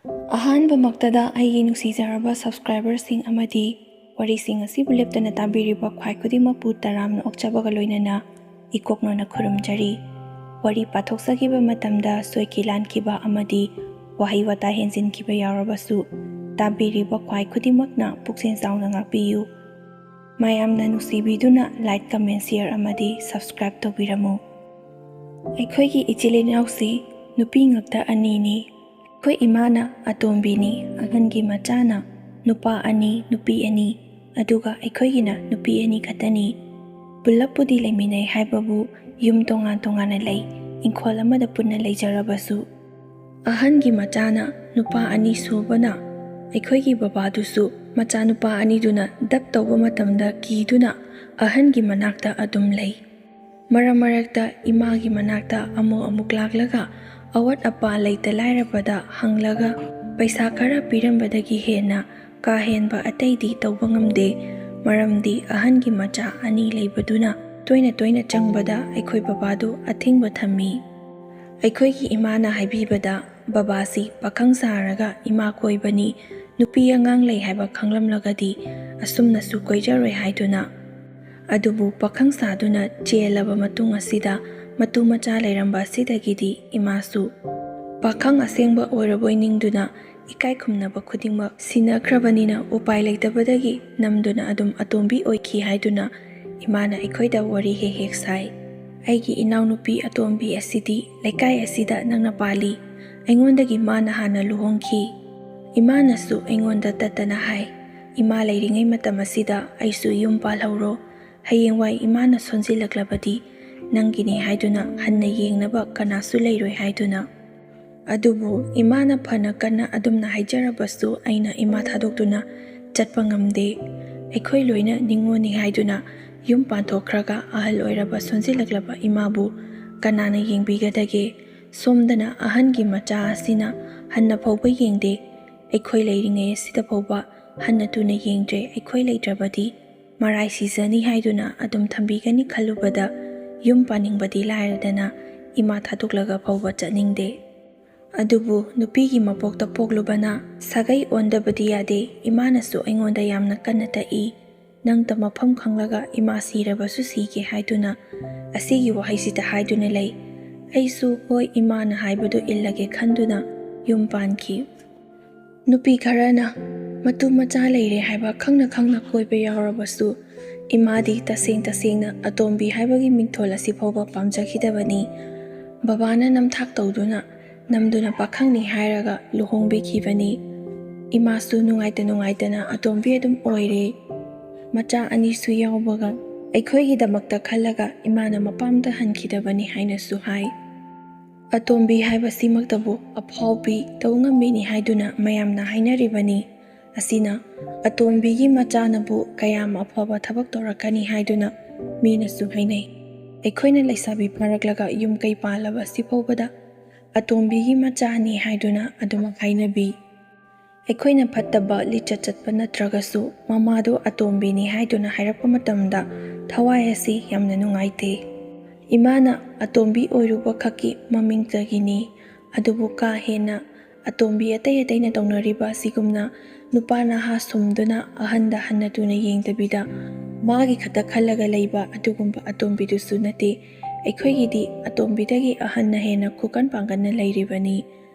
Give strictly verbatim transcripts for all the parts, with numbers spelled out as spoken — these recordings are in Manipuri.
ꯑꯍꯥꯟꯕꯃꯛꯇꯗ ꯑꯩꯒꯤ ꯅꯨꯡꯁꯤꯖꯔꯕ subscriberꯁꯤꯡ ꯑꯃꯗꯤ ꯋꯥꯔꯤꯁꯤꯡ ꯑꯁꯤꯕꯨ ꯂꯦꯞꯇꯅ ꯇꯥꯕꯤꯔꯤꯕ ꯈ꯭ꯋꯥꯏ ꯈꯨꯗꯤꯡꯃꯛꯄꯨ ꯇꯔꯥꯝꯅ ꯑꯣꯛꯆꯕꯒ ꯂꯣꯏꯅꯅ ꯏꯀꯣꯛꯅꯣꯅ ꯈꯨꯔꯨꯝꯖꯔꯤ꯫ ꯋꯥꯔꯤ ꯄꯥꯊꯣꯛꯆꯈꯤꯕ ꯃꯇꯝꯗ ꯁꯣꯏꯈꯤ ꯂꯥꯟꯈꯤꯕ ꯑꯃꯗꯤ ꯋꯥꯍꯩ ꯋꯥꯇꯥ ꯍꯦꯟꯖꯤꯟꯈꯤꯕ ꯌꯥꯎꯔꯕꯁꯨ, ꯇꯥꯕꯤꯔꯤꯕ ꯈ꯭ꯋꯥꯏ ꯈꯨꯗꯤꯡꯃꯛꯅ ꯄꯨꯛꯆꯦꯜ ꯆꯥꯎꯅ ꯉꯥꯛꯄꯤꯌꯨ꯫ ꯃꯌꯥꯝꯅ ꯅꯨꯡꯁꯤꯕꯤꯗꯨꯅ like, comment, share ꯑꯃꯗꯤ subscribe ꯇꯧꯕꯤꯔꯝꯃꯨ꯫ ꯑꯩꯈꯣꯏꯒꯤ ꯏꯆꯤꯜ ꯏꯅꯥꯎꯁꯤ ꯅꯨꯄꯤ ꯉꯥꯛꯇ ꯑꯅꯤꯅꯤ꯫ ꯑꯩꯈꯣꯏ ꯏꯃꯥꯅ ꯑꯇꯣꯝꯕꯤꯅꯤ, ꯑꯍꯟꯒꯤ ꯃꯆꯥꯅ ꯅꯨꯄꯥ ꯑꯅꯤ, ꯅꯨꯄꯤ ꯑꯅꯤ, ꯑꯗꯨꯒ ꯑꯩꯈꯣꯏꯒꯤꯅ ꯅꯨꯄꯤ ꯑꯅꯤ ꯈꯛꯇꯅꯤ꯫ ꯄꯨꯜꯂꯞꯄꯨꯗꯤ ꯂꯩꯃꯤꯟꯅꯩ ꯍꯥꯏꯕꯕꯨ ꯌꯨꯝ ꯇꯣꯉꯥꯟ ꯇꯣꯉꯥꯟꯅ ꯂꯩ, ꯏꯪꯈꯣꯜ ꯑꯃꯗ ꯄꯨꯟꯅ ꯂꯩꯖꯔꯕꯁꯨ꯫ ꯑꯍꯟꯒꯤ ꯃꯆꯥꯅ ꯅꯨꯄꯥ ꯑꯅꯤ ꯁꯨꯕꯅ ꯑꯩꯈꯣꯏꯒꯤ ꯕꯕꯥꯗꯨꯁꯨ ꯃꯆꯥꯅꯨꯄꯥ ꯑꯅꯤꯗꯨꯅ ꯗꯞ ꯇꯧꯕ ꯃꯇꯝꯗ ꯀꯤꯗꯨꯅ ꯑꯍꯟꯒꯤ ꯃꯅꯥꯛꯇ ꯑꯗꯨꯝ ꯂꯩ꯫ ꯃꯔꯛ ꯃꯔꯛꯇ ꯏꯃꯥꯒꯤ ꯃꯅꯥꯛꯇ ꯑꯃꯨꯛ ꯑꯃꯨꯛ ꯂꯥꯛꯂꯒ ꯑꯋꯥꯠ ꯑꯄꯥ ꯂꯩꯇ ꯂꯥꯏꯔꯕꯗ ꯍꯪꯂꯒ ꯄꯩꯁꯥ ꯈꯔ ꯄꯤꯔꯝꯕꯗꯒꯤ ꯍꯦꯟꯅ ꯀꯥ ꯍꯦꯟꯕ ꯑꯇꯩꯗꯤ ꯇꯧꯕ ꯉꯝꯗꯦ꯫ ꯃꯔꯝꯗꯤ ꯑꯍꯟꯒꯤ ꯃꯆꯥ ꯑꯅꯤ ꯂꯩꯕꯗꯨꯅ ꯇꯣꯏꯅ ꯇꯣꯏꯅ ꯆꯪꯕꯗ ꯑꯩꯈꯣꯏ ꯕꯕꯥꯗꯨ ꯑꯊꯤꯡꯕ ꯊꯝꯃꯤ꯫ ꯑꯩꯈꯣꯏꯒꯤ ꯏꯃꯥꯅ ꯍꯥꯏꯕꯤꯕꯗ, ꯕꯕꯥꯁꯤ ꯄꯥꯈꯪ ꯁꯥꯔꯒ ꯏꯃꯥ ꯀꯣꯏꯕꯅꯤ, ꯅꯨꯄꯤ ꯑꯉꯥꯡ ꯂꯩ ꯍꯥꯏꯕ ꯈꯪꯂꯝꯂꯒꯗꯤ ꯑꯁꯨꯝꯅꯁꯨ ꯀꯣꯏꯖꯔꯣꯏ ꯍꯥꯏꯗꯨꯅ꯫ ꯑꯗꯨꯕꯨ ꯄꯥꯈꯪ ꯁꯥꯗꯨꯅ ꯆꯦꯜꯂꯕ ꯃꯇꯨꯡ ꯑꯁꯤꯗ ꯃꯇꯨ ꯃꯆꯥ ꯂꯩꯔꯝꯕ ꯑꯁꯤꯗꯒꯤꯗꯤ ꯏꯃꯥꯁꯨ ꯄꯥꯈꯪ ꯑꯁꯦꯡꯕ ꯑꯣꯏꯔꯕꯣꯏ ꯅꯤꯡꯗꯨꯅ ꯏꯀꯥꯏ ꯈꯨꯝꯅꯕ ꯈꯨꯗꯤꯡꯃꯛ ꯁꯤꯟꯅꯈ꯭ꯔꯕꯅꯤꯅ ꯎꯄꯥꯏ ꯂꯩꯇꯕꯗꯒꯤ ꯅꯝꯗꯨꯅ ꯑꯗꯨꯝ ꯑꯇꯣꯝꯕꯤ ꯑꯣꯏꯈꯤ ꯍꯥꯏꯗꯨꯅ ꯏꯃꯥꯅ ꯑꯩꯈꯣꯏꯗ ꯋꯥꯔꯤ ꯍꯦꯛ ꯍꯦꯛ ꯁꯥꯏ꯫ ꯑꯩꯒꯤ ꯏꯅꯥꯎꯅꯨꯄꯤ ꯑꯇꯣꯝꯕꯤ ꯑꯁꯤꯗꯤ ꯂꯩꯀꯥꯏ ꯑꯁꯤꯗ ꯅꯛꯅ ꯄꯥꯜꯂꯤ꯫ ꯑꯩꯉꯣꯟꯗꯒꯤ ꯃꯥꯅ ꯍꯥꯟꯅ ꯂꯨꯍꯣꯡꯈꯤ꯫ ꯏꯃꯥꯅꯁꯨ ꯑꯩꯉꯣꯟꯗ ꯇꯠꯇꯅ ꯍꯥꯏ, "ꯏꯃꯥ ꯂꯩꯔꯤꯉꯩ ꯃꯇꯝ ꯑꯁꯤꯗ ꯑꯩꯁꯨ ꯌꯨꯝ ꯄꯥꯜꯍꯧꯔꯣ꯫ ꯍꯌꯦꯡꯋꯥꯏ ꯏꯃꯥꯅ ꯁꯣꯟꯖꯤꯜꯂꯛꯂꯕꯗꯤ ꯅꯪꯒꯤꯅꯤ ꯍꯥꯏꯗꯨꯅ ꯍꯟꯅ ꯌꯦꯡꯅꯕ ꯀꯅꯥꯁꯨ ꯂꯩꯔꯣꯏ" ꯍꯥꯏꯗꯨꯅ꯫ ꯑꯗꯨꯕꯨ ꯏꯃꯥꯅ ꯐꯅ ꯀꯟꯅ ꯑꯗꯨꯝꯅ ꯍꯥꯏꯖꯔꯕꯁꯨ ꯑꯩꯅ ꯏꯃꯥ ꯊꯥꯗꯣꯛꯇꯨꯅ ꯆꯠꯄ ꯉꯝꯗꯦ꯫ ꯑꯩꯈꯣꯏ ꯂꯣꯏꯅ ꯅꯤꯉꯣꯜꯅꯤ ꯍꯥꯏꯗꯨꯅ ꯌꯨꯝ ꯄꯥꯟꯊꯣꯛꯈ꯭ꯔꯒ ꯑꯍꯜ ꯑꯣꯏꯔꯕ ꯁꯣꯟꯖꯤꯜꯂꯛꯂꯕ ꯏꯃꯥꯕꯨ ꯀꯅꯥꯅ ꯌꯦꯡꯕꯤꯒꯗꯒꯦ? ꯁꯣꯝꯗꯅ ꯑꯍꯟꯒꯤ ꯃꯆꯥ ꯑꯁꯤꯅ ꯍꯟꯅ ꯐꯥꯎꯕ ꯌꯦꯡꯗꯦ꯫ ꯑꯩꯈꯣꯏ ꯂꯩꯔꯤꯉꯩ ꯑꯁꯤꯗ ꯐꯥꯎꯕ ꯍꯟꯅ ꯇꯨꯅ ꯌꯦꯡꯗ꯭ꯔꯦ꯫ ꯑꯩꯈꯣꯏ ꯂꯩꯇ꯭ꯔꯕꯗꯤ ꯃꯔꯥꯏ ꯁꯤꯖꯅꯤ ꯍꯥꯏꯗꯨꯅ ꯑꯗꯨꯝ ꯊꯝꯕꯤꯒꯅꯤ ꯈꯜꯂꯨꯕꯗ ꯌꯨꯝ ꯄꯥꯅꯤꯡꯕꯗꯤ ꯂꯥꯏꯔꯗꯅ ꯏꯃꯥ ꯊꯥꯗꯣꯛꯂꯒ ꯐꯥꯎꯕ ꯆꯠꯅꯤꯡꯗꯦ꯫ ꯑꯗꯨꯕꯨ ꯅꯨꯄꯤꯒꯤ ꯃꯄꯣꯛꯇ ꯄꯣꯛꯂꯨꯕꯅ ꯁꯥꯒꯩ ꯑꯣꯟꯗꯕꯗꯤ ꯌꯥꯗꯦ꯫ ꯏꯃꯥꯅꯁꯨ ꯑꯩꯉꯣꯟꯗ ꯌꯥꯝꯅ ꯀꯟꯅ ꯇꯛꯏ꯫ "ꯅꯪꯇ ꯃꯐꯝ ꯈꯪꯂꯒ ꯏꯃꯥ ꯁꯤꯔꯕꯁꯨ ꯁꯤꯒꯦ" ꯍꯥꯏꯗꯨꯅ ꯑꯁꯤꯒꯤ ꯋꯥꯍꯩꯁꯤꯗ ꯍꯥꯏꯗꯨꯅ ꯂꯩ꯫ ꯑꯩꯁꯨ "ꯍꯣꯏ, ꯏꯃꯥꯅ ꯍꯥꯏꯕꯗꯨ ꯏꯜꯂꯒꯦ" ꯈꯟꯗꯨꯅ ꯌꯨꯝ ꯄꯥꯟꯈꯤ꯫ ꯅꯨꯄꯤ ꯈꯔꯅ ꯃꯇꯨ ꯃꯆꯥ ꯂꯩꯔꯦ ꯍꯥꯏꯕ ꯈꯪꯅ ꯈꯪꯅ ꯀꯣꯏꯕ ꯌꯥꯎꯔꯕꯁꯨ, ꯏꯃꯥꯗꯤ ꯇꯁꯦꯡ ꯇꯁꯦꯡꯅ ꯑꯇꯣꯝꯕꯤ ꯍꯥꯏꯕꯒꯤ ꯃꯤꯡꯊꯣꯜ ꯑꯁꯤ ꯐꯥꯎꯕ ꯄꯥꯝꯖꯈꯤꯗꯕꯅꯤ꯫ ꯕꯕꯥꯅ ꯅꯝꯊꯥꯛ ꯇꯧꯗꯨꯅ ꯅꯝꯗꯨꯅ ꯄꯥꯈꯪꯅꯤ ꯍꯥꯏꯔꯒ ꯂꯨꯍꯣꯡꯕꯤꯈꯤꯕꯅꯤ꯫ ꯏꯃꯥꯁꯨ ꯅꯨꯡꯉꯥꯏꯇ ꯅꯨꯡꯉꯥꯏꯇꯅ ꯑꯇꯣꯝꯕꯤ ꯑꯗꯨꯝ ꯑꯣꯏꯔꯦ꯫ ꯃꯆꯥ ꯑꯅꯤꯁꯨ ꯌꯥꯎꯕꯒ ꯑꯩꯈꯣꯏꯒꯤꯗꯃꯛꯇ ꯈꯜꯂꯒ ꯏꯃꯥꯅ ꯃꯄꯥꯝꯗ ꯍꯟꯈꯤꯗꯕꯅꯤ ꯍꯥꯏꯅꯁꯨ ꯍꯥꯏ꯫ ꯑꯇꯣꯝꯕꯤ ꯍꯥꯏꯕꯁꯤꯃꯛꯇꯕꯨ ꯑꯐꯥꯎꯕꯤ, ꯇꯧ ꯉꯝꯕꯤꯅꯤ ꯍꯥꯏꯗꯨꯅ ꯃꯌꯥꯝꯅ ꯍꯥꯏꯅꯔꯤꯕꯅꯤ꯫ ꯑꯁꯤꯅ ꯑꯇꯣꯝꯕꯤꯒꯤ ꯃꯆꯥꯅꯕꯨ ꯀꯌꯥꯝ ꯑꯐꯕ ꯊꯕꯛ ꯇꯧꯔꯛꯀꯅꯤ ꯍꯥꯏꯗꯨꯅ ꯃꯤꯅꯁꯨ ꯍꯥꯏꯅꯩ꯫ ꯑꯩꯈꯣꯏꯅ ꯂꯩꯁꯥꯕꯤ ꯐꯥꯔꯛꯂꯒ ꯌꯨꯝ ꯀꯩ ꯄꯥꯜꯂꯕ ꯑꯁꯤ ꯐꯥꯎꯕꯗ "ꯑꯇꯣꯝꯕꯤꯒꯤ ꯃꯆꯥꯅꯤ" ꯍꯥꯏꯗꯨꯅ ꯑꯗꯨꯃꯛ ꯍꯥꯏꯅꯕꯤ꯫ ꯑꯩꯈꯣꯏꯅ ꯐꯠꯇꯕ ꯂꯤꯆꯠ ꯆꯠꯄ ꯅꯠꯇ꯭ꯔꯒꯁꯨ, ꯃꯃꯥꯗꯨ ꯑꯇꯣꯝꯕꯤꯅꯤ ꯍꯥꯏꯗꯨꯅ ꯍꯥꯏꯔꯛꯄ ꯃꯇꯝꯗ ꯊꯋꯥꯏ ꯑꯁꯤ ꯌꯥꯝꯅ ꯅꯨꯡꯉꯥꯏꯇꯦ꯫ ꯏꯃꯥꯅ ꯑꯇꯣꯝꯕꯤ ꯑꯣꯏꯔꯨꯕ ꯈꯛꯀꯤ ꯃꯃꯤꯡꯇꯒꯤꯅꯤ꯫ ꯑꯗꯨꯕꯨ ꯀꯥ ꯍꯦꯟꯅ ꯑꯇꯣꯝꯕꯤ ꯑꯇꯩ ꯑꯇꯩꯅ ꯇꯧꯅꯔꯤꯕ ꯑꯁꯤꯒꯨꯝꯅ ꯅꯨꯄꯥ ꯅꯍꯥ ꯁꯨꯝꯗꯨꯅ ꯑꯍꯟꯗ ꯍꯟꯅ ꯇꯨꯅ ꯌꯦꯡꯗꯕꯤꯗ ꯃꯥꯒꯤ ꯈꯛꯇ ꯈꯜꯂꯒ ꯂꯩꯕ ꯑꯗꯨꯒꯨꯝꯕ ꯑꯇꯣꯝꯕꯤꯗꯨꯁꯨ ꯅꯠꯇꯦ꯫ ꯑꯩꯈꯣꯏꯒꯤꯗꯤ ꯑꯇꯣꯝꯕꯤꯗꯒꯤ ꯑꯍꯟꯅ ꯍꯦꯟꯅ ꯈꯨꯀꯟ ꯄꯥꯡꯒꯟꯅ ꯂꯩꯔꯤꯕꯅꯤ꯫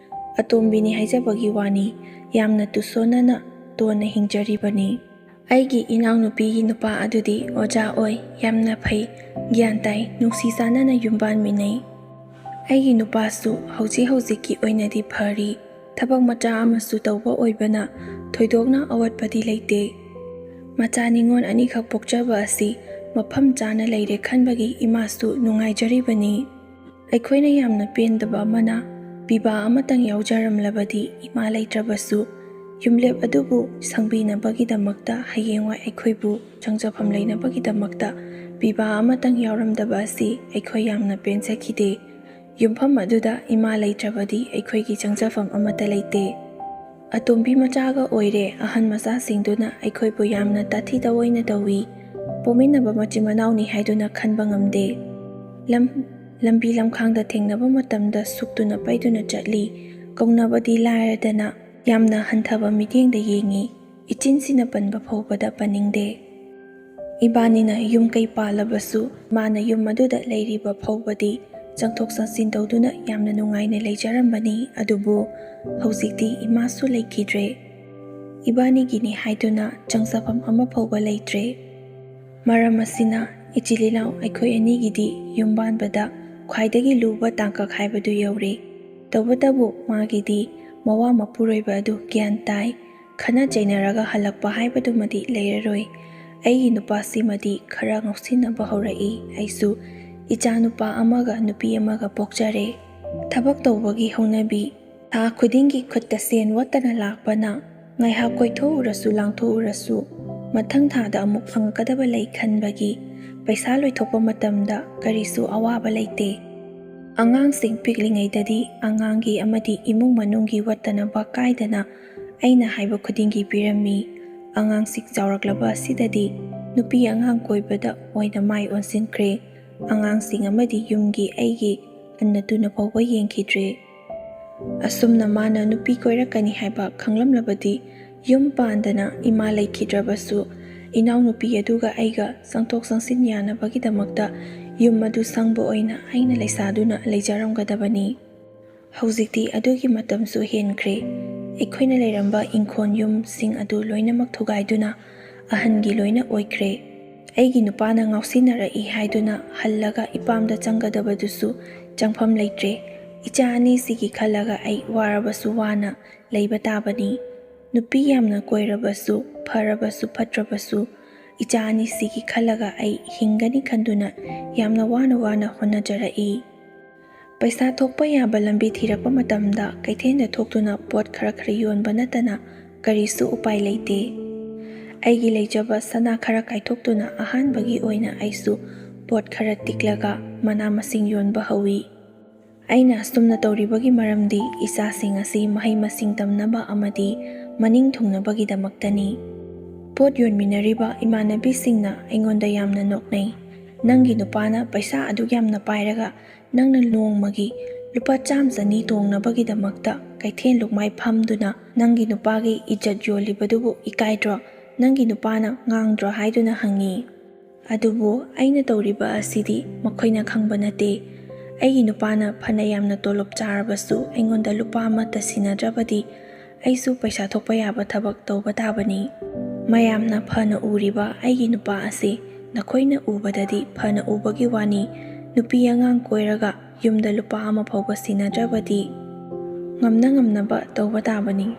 ꯑꯇꯣꯝꯕꯤꯅꯤ ꯍꯥꯏꯖꯕꯒꯤ ꯋꯥꯅꯤ, ꯌꯥꯝꯅ ꯇꯨꯁꯣꯟꯅꯅ ꯇꯣꯟꯅ ꯍꯤꯡꯖꯔꯤꯕꯅꯤ꯫ ꯑꯩꯒꯤ ꯏꯅꯥꯎꯅꯨꯄꯤꯒꯤ ꯅꯨꯄꯥ ꯑꯗꯨꯗꯤ ꯑꯣꯖꯥ ꯑꯣꯏ, ꯌꯥꯝꯅ ꯐꯩ, ꯒ꯭ꯌꯥꯟ ꯇꯥꯏ, ꯅꯨꯡꯁꯤ ꯆꯥꯟꯅꯅ ꯌꯨꯝ ꯄꯥꯟꯃꯤꯟꯅꯩ꯫ ꯑꯩꯒꯤ ꯅꯨꯄꯥꯁꯨ ꯍꯧꯖꯤꯛ ꯍꯧꯖꯤꯛꯀꯤ ꯑꯣꯏꯅꯗꯤ ꯐꯔꯤ꯫ ꯊꯕꯛ ꯃꯆꯥ ꯑꯃꯁꯨ ꯇꯧꯕ ꯑꯣꯏꯕꯅ ꯊꯣꯏꯗꯣꯛꯅ ꯑꯋꯥꯠꯄꯗꯤ ꯂꯩꯇꯦ꯫ ꯃꯆꯥ ꯅꯤꯉꯣꯜ ꯑꯅꯤꯈꯛ ꯄꯣꯛꯆꯕ ꯑꯁꯤ ꯃꯐꯝ ꯆꯥꯅ ꯂꯩꯔꯦ ꯈꯟꯕꯒꯤ ꯏꯃꯥꯁꯨ ꯅꯨꯡꯉꯥꯏꯖꯔꯤꯕꯅꯤ꯫ ꯑꯩꯈꯣꯏꯅ ꯌꯥꯝꯅ ꯄꯦꯟꯗꯕ ꯑꯃꯅ, ꯄꯤꯕꯥ ꯑꯃꯇꯪ ꯌꯥꯎꯖꯔꯝꯂꯕꯗꯤ ꯏꯃꯥ ꯂꯩꯇ꯭ꯔꯕꯁꯨ ꯌꯨꯝꯂꯦꯞ ꯑꯗꯨꯕꯨ ꯁꯪꯕꯤꯅꯕꯒꯤꯗꯃꯛꯇ, ꯍꯌꯦꯡꯋꯥꯏ ꯑꯩꯈꯣꯏꯕꯨ ꯆꯪꯖꯐꯝ ꯂꯩꯅꯕꯒꯤꯗꯃꯛꯇ ꯄꯤꯕꯥ ꯑꯃꯇꯪ ꯌꯥꯎꯔꯝꯗꯕ ꯑꯁꯤ ꯑꯩꯈꯣꯏ ꯌꯥꯝꯅ ꯄꯦꯟꯖꯈꯤꯗꯦ꯫ ꯌꯨꯝꯐꯝ ꯑꯗꯨꯗ ꯏꯃꯥ ꯂꯩꯇ꯭ꯔꯕꯗꯤ ꯑꯩꯈꯣꯏꯒꯤ ꯆꯪꯖꯐꯝ ꯑꯃꯠꯇ ꯂꯩꯇꯦ꯫ ꯑꯇꯣꯝꯕꯤ ꯃꯆꯥꯒ ꯑꯣꯏꯔꯦ, ꯑꯍꯟ ꯃꯆꯥꯁꯤꯡꯗꯨꯅ ꯑꯩꯈꯣꯏꯕꯨ ꯌꯥꯝꯅ ꯇꯥꯊꯤ ꯇꯑꯣꯏꯅ ꯇꯧꯏ꯫ ꯄꯣꯛꯃꯤꯟꯅꯕ ꯃꯆꯤꯟ ꯃꯅꯥꯎꯅꯤ ꯍꯥꯏꯗꯨꯅ ꯈꯟꯕ ꯉꯝꯗꯦ꯫ ꯂꯝ ꯂꯝꯕꯤ ꯂꯝꯈꯥꯡꯗ ꯊꯦꯡꯅꯕ ꯃꯇꯝꯗ ꯁꯨꯛꯇꯨꯅ ꯄꯩꯗꯨꯅ ꯆꯠꯂꯤ꯫ ꯀꯧꯅꯕꯗꯤ ꯂꯥꯏꯔꯗꯅ ꯌꯥꯝꯅ ꯍꯟꯊꯕ ꯃꯤꯠꯌꯦꯡꯗ ꯌꯦꯡꯉꯤ꯫ ꯏꯆꯤꯟꯁꯤꯅ ꯄꯟꯕ ꯐꯥꯎꯕꯗ ꯄꯟꯅꯤꯡꯗꯦ꯫ ꯏꯕꯥꯅꯤꯅ ꯌꯨꯝ ꯀꯩ ꯄꯥꯜꯂꯕꯁꯨ ꯃꯥꯅ ꯌꯨꯝ ꯑꯗꯨꯗ ꯂꯩꯔꯤꯕ ꯐꯥꯎꯕꯗꯤ ꯆꯪꯊꯣꯛ ꯆꯪꯁꯤꯟ ꯇꯧꯗꯨꯅ ꯌꯥꯝꯅ ꯅꯨꯡꯉꯥꯏꯅ ꯂꯩꯖꯔꯝꯕꯅꯤ꯫ ꯑꯗꯨꯕꯨ ꯍꯧꯖꯤꯛꯇꯤ ꯏꯃꯥꯁꯨ ꯂꯩꯈꯤꯗ꯭ꯔꯦ꯫ ꯏꯕꯥꯅꯤꯒꯤꯅꯤ ꯍꯥꯏꯗꯨꯅ ꯆꯪꯖꯐꯝ ꯑꯃ ꯐꯥꯎꯕ ꯂꯩꯇ꯭ꯔꯦ꯫ ꯃꯔꯝ ꯑꯁꯤꯅ ꯏꯆꯤꯜ ꯏꯅꯥꯎ ꯑꯩꯈꯣꯏ ꯑꯅꯤꯒꯤꯗꯤ ꯌꯨꯝ ꯄꯥꯟꯕꯗ ꯈ꯭ꯋꯥꯏꯗꯒꯤ ꯂꯨꯕ ꯇꯥꯡꯀꯛ ꯍꯥꯏꯕꯗꯨ ꯌꯧꯔꯦ꯫ ꯇꯧꯕꯇꯕꯨ ꯃꯥꯒꯤꯗꯤ ꯃꯋꯥ ꯃꯄꯨꯔꯣꯏꯕ ꯑꯗꯨ ꯒ꯭ꯌꯥꯟ ꯇꯥꯏ꯫ ꯈꯠꯅ ꯆꯩꯅꯔꯒ ꯍꯜꯂꯛꯄ ꯍꯥꯏꯕꯗꯨꯃꯗꯤ ꯂꯩꯔꯔꯣꯏ꯫ ꯑꯩꯒꯤ ꯅꯨꯄꯥꯁꯤꯃꯗꯤ ꯈꯔ ꯉꯥꯎꯁꯤꯟꯅꯕ ꯍꯧꯔꯛꯏ꯫ ꯑꯩꯁꯨ ꯏꯆꯥ ꯅꯨꯄꯥ ꯑꯃꯒ ꯅꯨꯄꯤ ꯑꯃꯒ ꯄꯣꯛꯆꯔꯦ꯫ ꯊꯕꯛ ꯇꯧꯕꯒꯤ ꯍꯧꯅꯕꯤ, ꯊꯥ ꯈꯨꯗꯤꯡꯒꯤ ꯈꯨꯠꯇ ꯁꯦꯟ ꯋꯥꯠꯇꯅ ꯂꯥꯛꯄꯅ ꯉꯥꯏꯍꯥꯛ ꯀꯣꯏꯊꯣꯛꯎꯔꯁꯨ ꯂꯥꯡꯊꯣꯛꯎꯔꯁꯨ ꯃꯊꯪ ꯊꯥꯗ ꯑꯃꯨꯛ ꯐꯪꯉꯛꯀꯗꯕ ꯂꯩ ꯈꯟꯕꯒꯤ ꯄꯩꯁꯥ ꯂꯣꯏꯊꯣꯛꯄ ꯃꯇꯝꯗ ꯀꯔꯤꯁꯨ ꯑꯋꯥꯕ ꯂꯩꯇꯦ꯫ ꯑꯉꯥꯡꯁꯤꯡ ꯄꯤꯛꯂꯤꯉꯩꯗꯗꯤ ꯑꯉꯥꯡꯒꯤ ꯑꯃꯗꯤ ꯏꯃꯨꯡ ꯃꯅꯨꯡꯒꯤ ꯋꯥꯠꯇꯅꯕ ꯀꯥꯏꯗꯅ ꯑꯩꯅ ꯍꯥꯏꯕ ꯈꯨꯗꯤꯡꯒꯤ ꯄꯤꯔꯝꯃꯤ꯫ ꯑꯉꯥꯡꯁꯤꯡ ꯆꯥꯎꯔꯛꯂꯕ ꯑꯁꯤꯗꯗꯤ ꯅꯨꯄꯤ ꯑꯉꯥꯡ ꯀꯣꯏꯕꯗ ꯑꯣꯏꯅ ꯃꯥꯏ ꯑꯣꯟꯁꯤꯟꯈ꯭ꯔꯦ꯫ ꯑꯉꯥꯡꯁꯤꯡ ꯑꯃꯗꯤ ꯌꯨꯝꯒꯤ ꯑꯩꯒꯤ ꯍꯟꯅ ꯇꯨꯅ ꯐꯥꯎꯕ ꯌꯦꯡꯈꯤꯗ꯭ꯔꯦ꯫ ꯑꯁꯨꯝꯅ ꯃꯥꯅ ꯅꯨꯄꯤ ꯀꯣꯏꯔꯛꯀꯅꯤ ꯍꯥꯏꯕ ꯈꯪꯂꯝꯂꯕꯗꯤ ꯌꯨꯝ ꯄꯥꯟꯗꯅ ꯏꯃꯥ ꯂꯩꯈꯤꯗ꯭ꯔꯕꯁꯨ ꯏꯅꯥꯎꯅꯨꯄꯤ ꯑꯗꯨꯒ ꯑꯩꯒ ꯆꯪꯊꯣꯛ ꯆꯪꯁꯤꯟ ꯌꯥꯅꯕꯒꯤꯗꯃꯛꯇ ꯌꯨꯝ ꯑꯗꯨ ꯁꯪꯕ ꯑꯣꯏꯅ ꯑꯩꯅ ꯂꯩꯁꯥꯗꯨꯅ ꯂꯩꯖꯔꯝꯒꯗꯕꯅꯤ꯫ ꯍꯧꯖꯤꯛꯇꯤ ꯑꯗꯨꯒꯤ ꯃꯇꯝꯁꯨ ꯍꯦꯟꯈ꯭ꯔꯦ꯫ ꯑꯩꯈꯣꯏꯅ ꯂꯩꯔꯝꯕ ꯏꯪꯈꯣꯜ ꯌꯨꯝꯁꯤꯡ ꯑꯗꯨ ꯂꯣꯏꯅꯃꯛ ꯊꯨꯒꯥꯏꯗꯨꯅ ꯑꯍꯟꯒꯤ ꯂꯣꯏꯅ ꯑꯣꯏꯈ꯭ꯔꯦ꯫ ꯑꯩꯒꯤ ꯅꯨꯄꯥꯅ ꯉꯥꯎꯁꯤꯟꯅꯔꯛꯏ ꯍꯥꯏꯗꯨꯅ ꯍꯜꯂꯒ ꯏꯄꯥꯝꯗ ꯆꯪꯒꯗꯕꯗꯨꯁꯨ ꯆꯪꯐꯝ ꯂꯩꯇ꯭ꯔꯦ꯫ ꯏꯆꯥ ꯑꯅꯤꯁꯤꯒꯤ ꯈꯜꯂꯒ ꯑꯩ ꯋꯥꯔꯕꯁꯨ ꯋꯥꯅ ꯂꯩꯕ ꯇꯥꯕꯅꯤ꯫ ꯅꯨꯄꯤ ꯌꯥꯝꯅ ꯀꯣꯏꯔꯕꯁꯨ, ꯐꯔꯕꯁꯨ ꯐꯠꯇ꯭ꯔꯕꯁꯨ, ꯏꯆꯥ ꯑꯅꯤꯁꯤꯒꯤ ꯈꯜꯂꯒ ꯑꯩ ꯍꯤꯡꯒꯅꯤ ꯈꯟꯗꯨꯅ ꯌꯥꯝꯅ ꯋꯥꯅ ꯋꯥꯅ ꯍꯣꯠꯅꯖꯔꯛꯏ꯫ ꯄꯩꯁꯥ ꯊꯣꯛꯄ ꯌꯥꯕ ꯂꯝꯕꯤ ꯊꯤꯔꯛꯄ ꯃꯇꯝꯗ ꯀꯩꯊꯦꯜꯗ ꯊꯣꯛꯇꯨꯅ ꯄꯣꯠ ꯈꯔ ꯈꯔ ꯌꯣꯟꯕ ꯅꯠꯇꯅ ꯀꯔꯤꯁꯨ ꯎꯄꯥꯏ ꯂꯩꯇꯦ꯫ ꯑꯩꯒꯤ ꯂꯩꯖꯕ ꯁꯅꯥ ꯈꯔ ꯀꯥꯏꯊꯣꯛꯇꯨꯅ ꯑꯍꯥꯟꯕꯒꯤ ꯑꯣꯏꯅ ꯑꯩꯁꯨ ꯄꯣꯠ ꯈꯔ ꯇꯤꯛꯂꯒ ꯃꯅꯥ ꯃꯁꯤꯡ ꯌꯣꯟꯕ ꯍꯧꯏ꯫ ꯑꯩꯅ ꯑꯁꯨꯝꯅ ꯇꯧꯔꯤꯕꯒꯤ ꯃꯔꯝꯗꯤ ꯏꯆꯥꯁꯤꯡ ꯑꯁꯤ ꯃꯍꯩ ꯃꯁꯤꯡ ꯇꯝꯅꯕ ꯑꯃꯗꯤ ꯃꯅꯤꯡ ꯊꯨꯡꯅꯕꯒꯤꯗꯃꯛꯇꯅꯤ꯫ ꯄꯣꯠ ꯌꯣꯟꯃꯤꯟꯅꯔꯤꯕ ꯏꯃꯥꯟꯅꯕꯤꯁꯤꯡꯅ ꯑꯩꯉꯣꯟꯗ ꯌꯥꯝꯅ ꯅꯣꯛꯅꯩ꯫ ꯅꯪꯒꯤ ꯅꯨꯄꯥꯅ ꯄꯩꯁꯥ ꯑꯗꯨꯛ ꯌꯥꯝꯅ ꯄꯥꯏꯔꯒ ꯅꯪꯅ ꯅꯣꯡꯃꯒꯤ ꯂꯨꯄꯥ ꯆꯥꯝꯃ ꯆꯅꯤ ꯇꯣꯡꯅꯕꯒꯤꯗꯃꯛꯇ ꯀꯩꯊꯦꯜ ꯂꯨꯛꯃꯥꯏ ꯐꯝꯗꯨꯅ ꯅꯪꯒꯤ ꯅꯨꯄꯥꯒꯤ ꯏꯖꯠ ꯌꯣꯜꯂꯤꯕꯗꯨꯕꯨ ꯏꯀꯥꯏꯗ꯭ꯔꯣ? ꯅꯪꯒꯤ ꯅꯨꯄꯥꯅ ꯉꯥꯡꯗ꯭ꯔꯣ?" ꯍꯥꯏꯗꯨꯅ ꯍꯪꯉꯤ꯫ ꯑꯗꯨꯕꯨ ꯑꯩꯅ ꯇꯧꯔꯤꯕ ꯑꯁꯤꯗꯤ ꯃꯈꯣꯏꯅ ꯈꯪꯕ ꯅꯠꯇꯦ꯫ ꯑꯩꯒꯤ ꯅꯨꯄꯥꯅ ꯐꯅ ꯌꯥꯝꯅ ꯇꯣꯂꯣꯞ ꯆꯥꯔꯕꯁꯨ ꯑꯩꯉꯣꯟꯗ ꯂꯨꯄꯥ ꯑꯃꯠꯇ ꯁꯤꯟꯅꯗ꯭ꯔꯕꯗꯤ ꯑꯩꯁꯨ ꯄꯩꯁꯥ ꯊꯣꯛꯄ ꯌꯥꯕ ꯊꯕꯛ ꯇꯧꯕ ꯇꯥꯕꯅꯤ꯫ ꯃꯌꯥꯝꯅ ꯐꯅ ꯎꯔꯤꯕ ꯑꯩꯒꯤ ꯅꯨꯄꯥ ꯑꯁꯤ ꯅꯈꯣꯏꯅ ꯎꯕꯗꯗꯤ ꯐꯅ ꯎꯕꯒꯤ ꯋꯥꯅꯤ꯫ ꯅꯨꯄꯤ ꯑꯉꯥꯡ ꯀꯣꯏꯔꯒ ꯌꯨꯝꯗ ꯂꯨꯄꯥ ꯑꯃ ꯐꯥꯎꯕ ꯁꯤꯟꯅꯗ꯭ꯔꯕꯗꯤ ꯉꯝꯅ ꯉꯝꯅꯕ ꯇꯧꯕ ꯇꯥꯕꯅꯤ꯫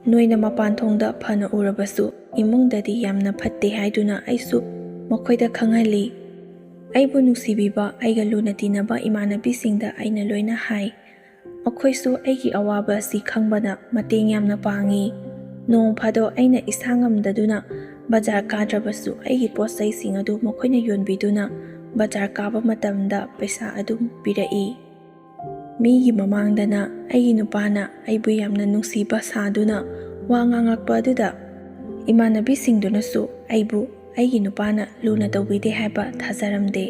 ꯅꯣꯏꯅ ꯃꯄꯥꯟ ꯊꯣꯡꯗ ꯐꯅ ꯎꯔꯕꯁꯨ ꯏꯃꯨꯡꯗꯗꯤ ꯌꯥꯝꯅ ꯐꯠꯇꯦ ꯍꯥꯏꯗꯨꯅ ꯑꯩꯁꯨ ꯃꯈꯣꯏꯗ ꯈꯪꯍꯜꯂꯤ꯫ ꯑꯩꯕꯨ ꯅꯨꯡꯁꯤꯕꯤꯕ ꯑꯩꯒ ꯂꯨꯅ ꯇꯤꯟꯅꯕ ꯏꯃꯥꯟꯅꯕꯤꯁꯤꯡꯗ ꯑꯩꯅ ꯂꯣꯏꯅ ꯍꯥꯏ꯫ ꯃꯈꯣꯏꯁꯨ ꯑꯩꯒꯤ ꯑꯋꯥꯕ ꯑꯁꯤ ꯈꯪꯕꯅ ꯃꯇꯦꯡ ꯌꯥꯝꯅ ꯄꯥꯡꯉꯤ꯫ ꯅꯣꯡ ꯐꯥꯗꯣꯛ ꯑꯩꯅ ꯏꯁꯥ ꯉꯝꯗꯗꯨꯅ ꯕꯖꯥꯔ ꯀꯥꯗ꯭ꯔꯕꯁꯨ ꯑꯩꯒꯤ ꯄꯣꯠ ꯆꯩꯁꯤꯡ ꯑꯗꯨ ꯃꯈꯣꯏꯅ ꯌꯣꯟꯕꯤꯗꯨꯅ ꯕꯖꯥꯔ ꯀꯥꯕ ꯃꯇꯝꯗ ꯄꯩꯁꯥ ꯑꯗꯨꯝ ꯄꯤꯔꯛꯏ꯫ ꯃꯤꯒꯤ ꯃꯃꯥꯡꯗꯅ ꯑꯩꯒꯤ ꯅꯨꯄꯥꯅ ꯑꯩꯕꯨ ꯌꯥꯝꯅ ꯅꯨꯡꯁꯤꯕ ꯁꯥꯗꯨꯅ ꯋꯥ ꯉꯥꯡꯂꯛꯄ ꯑꯗꯨꯗ ꯏꯃꯥꯟꯅꯕꯤꯁꯤꯡꯗꯨꯅꯁꯨ ꯑꯩꯕꯨ ꯑꯩꯒꯤ ꯅꯨꯄꯥꯅ ꯂꯨꯅ ꯇꯧꯕꯤꯗꯦ ꯍꯥꯏꯕ ꯊꯥꯖꯔꯝꯗꯦ꯫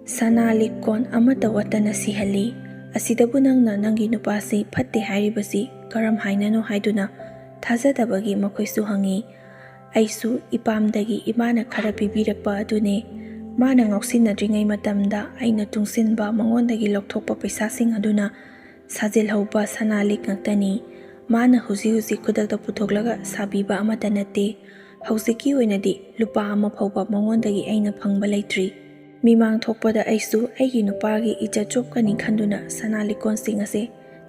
"ꯁꯅꯥ ꯂꯤꯛꯀꯣꯟ ꯑꯃꯠꯇ ꯋꯥꯠꯇꯅ ꯁꯤꯍꯜꯂꯤ꯫ ꯑꯁꯤꯗꯕꯨ ꯅꯪꯅ ꯅꯪꯒꯤ ꯅꯨꯄꯥꯁꯤ ꯐꯠꯇꯦ ꯍꯥꯏꯔꯤꯕꯁꯤ ꯀꯔꯝ ꯍꯥꯏꯅꯅꯣ?" ꯍꯥꯏꯗꯨꯅ ꯊꯥꯖꯗꯕꯒꯤ ꯃꯈꯣꯏꯁꯨ ꯍꯪꯉꯤ꯫ ꯑꯩꯁꯨ ꯏꯄꯥꯝꯗꯒꯤ ꯏꯃꯥꯅ ꯈꯔ ꯄꯤꯕꯤꯔꯛꯄ ꯑꯗꯨꯅꯦ꯫ ꯃꯥꯅ ꯉꯥꯎꯁꯤꯟꯅꯗ꯭ꯔꯤꯉꯩ ꯃꯇꯝꯗ ꯑꯩꯅ ꯇꯨꯡꯁꯤꯟꯕ ꯃꯉꯣꯟꯗꯒꯤ ꯂꯧꯊꯣꯛꯄ ꯄꯩꯁꯥꯁꯤꯡ ꯑꯗꯨꯅ ꯁꯥꯖꯤꯜꯍꯧꯕ ꯁꯅꯥ ꯂꯤꯛ ꯉꯥꯛꯇꯅꯤ꯫ ꯃꯥꯅ ꯍꯧꯖꯤꯛ ꯍꯧꯖꯤꯛ ꯈꯨꯗꯛꯇ ꯄꯨꯊꯣꯛꯂꯒ ꯁꯥꯕꯤꯕ ꯑꯃꯠꯇ ꯅꯠꯇꯦ꯫ ꯍꯧꯖꯤꯛꯀꯤ ꯑꯣꯏꯅꯗꯤ ꯂꯨꯄꯥ ꯑꯃ ꯐꯥꯎꯕ ꯃꯉꯣꯟꯗꯒꯤ ꯑꯩꯅ ꯐꯪꯕ ꯂꯩꯇ꯭ꯔꯤ꯫ ꯃꯤꯃꯥꯡ ꯊꯣꯛꯄꯗ ꯑꯩꯁꯨ ꯑꯩꯒꯤ ꯅꯨꯄꯥꯒꯤ ꯏꯖꯠ ꯆꯣꯞꯀꯅꯤ ꯈꯟꯗꯨꯅ ꯁꯅꯥ ꯂꯤꯛꯀꯣꯟꯁꯤꯡ ꯑꯁꯦ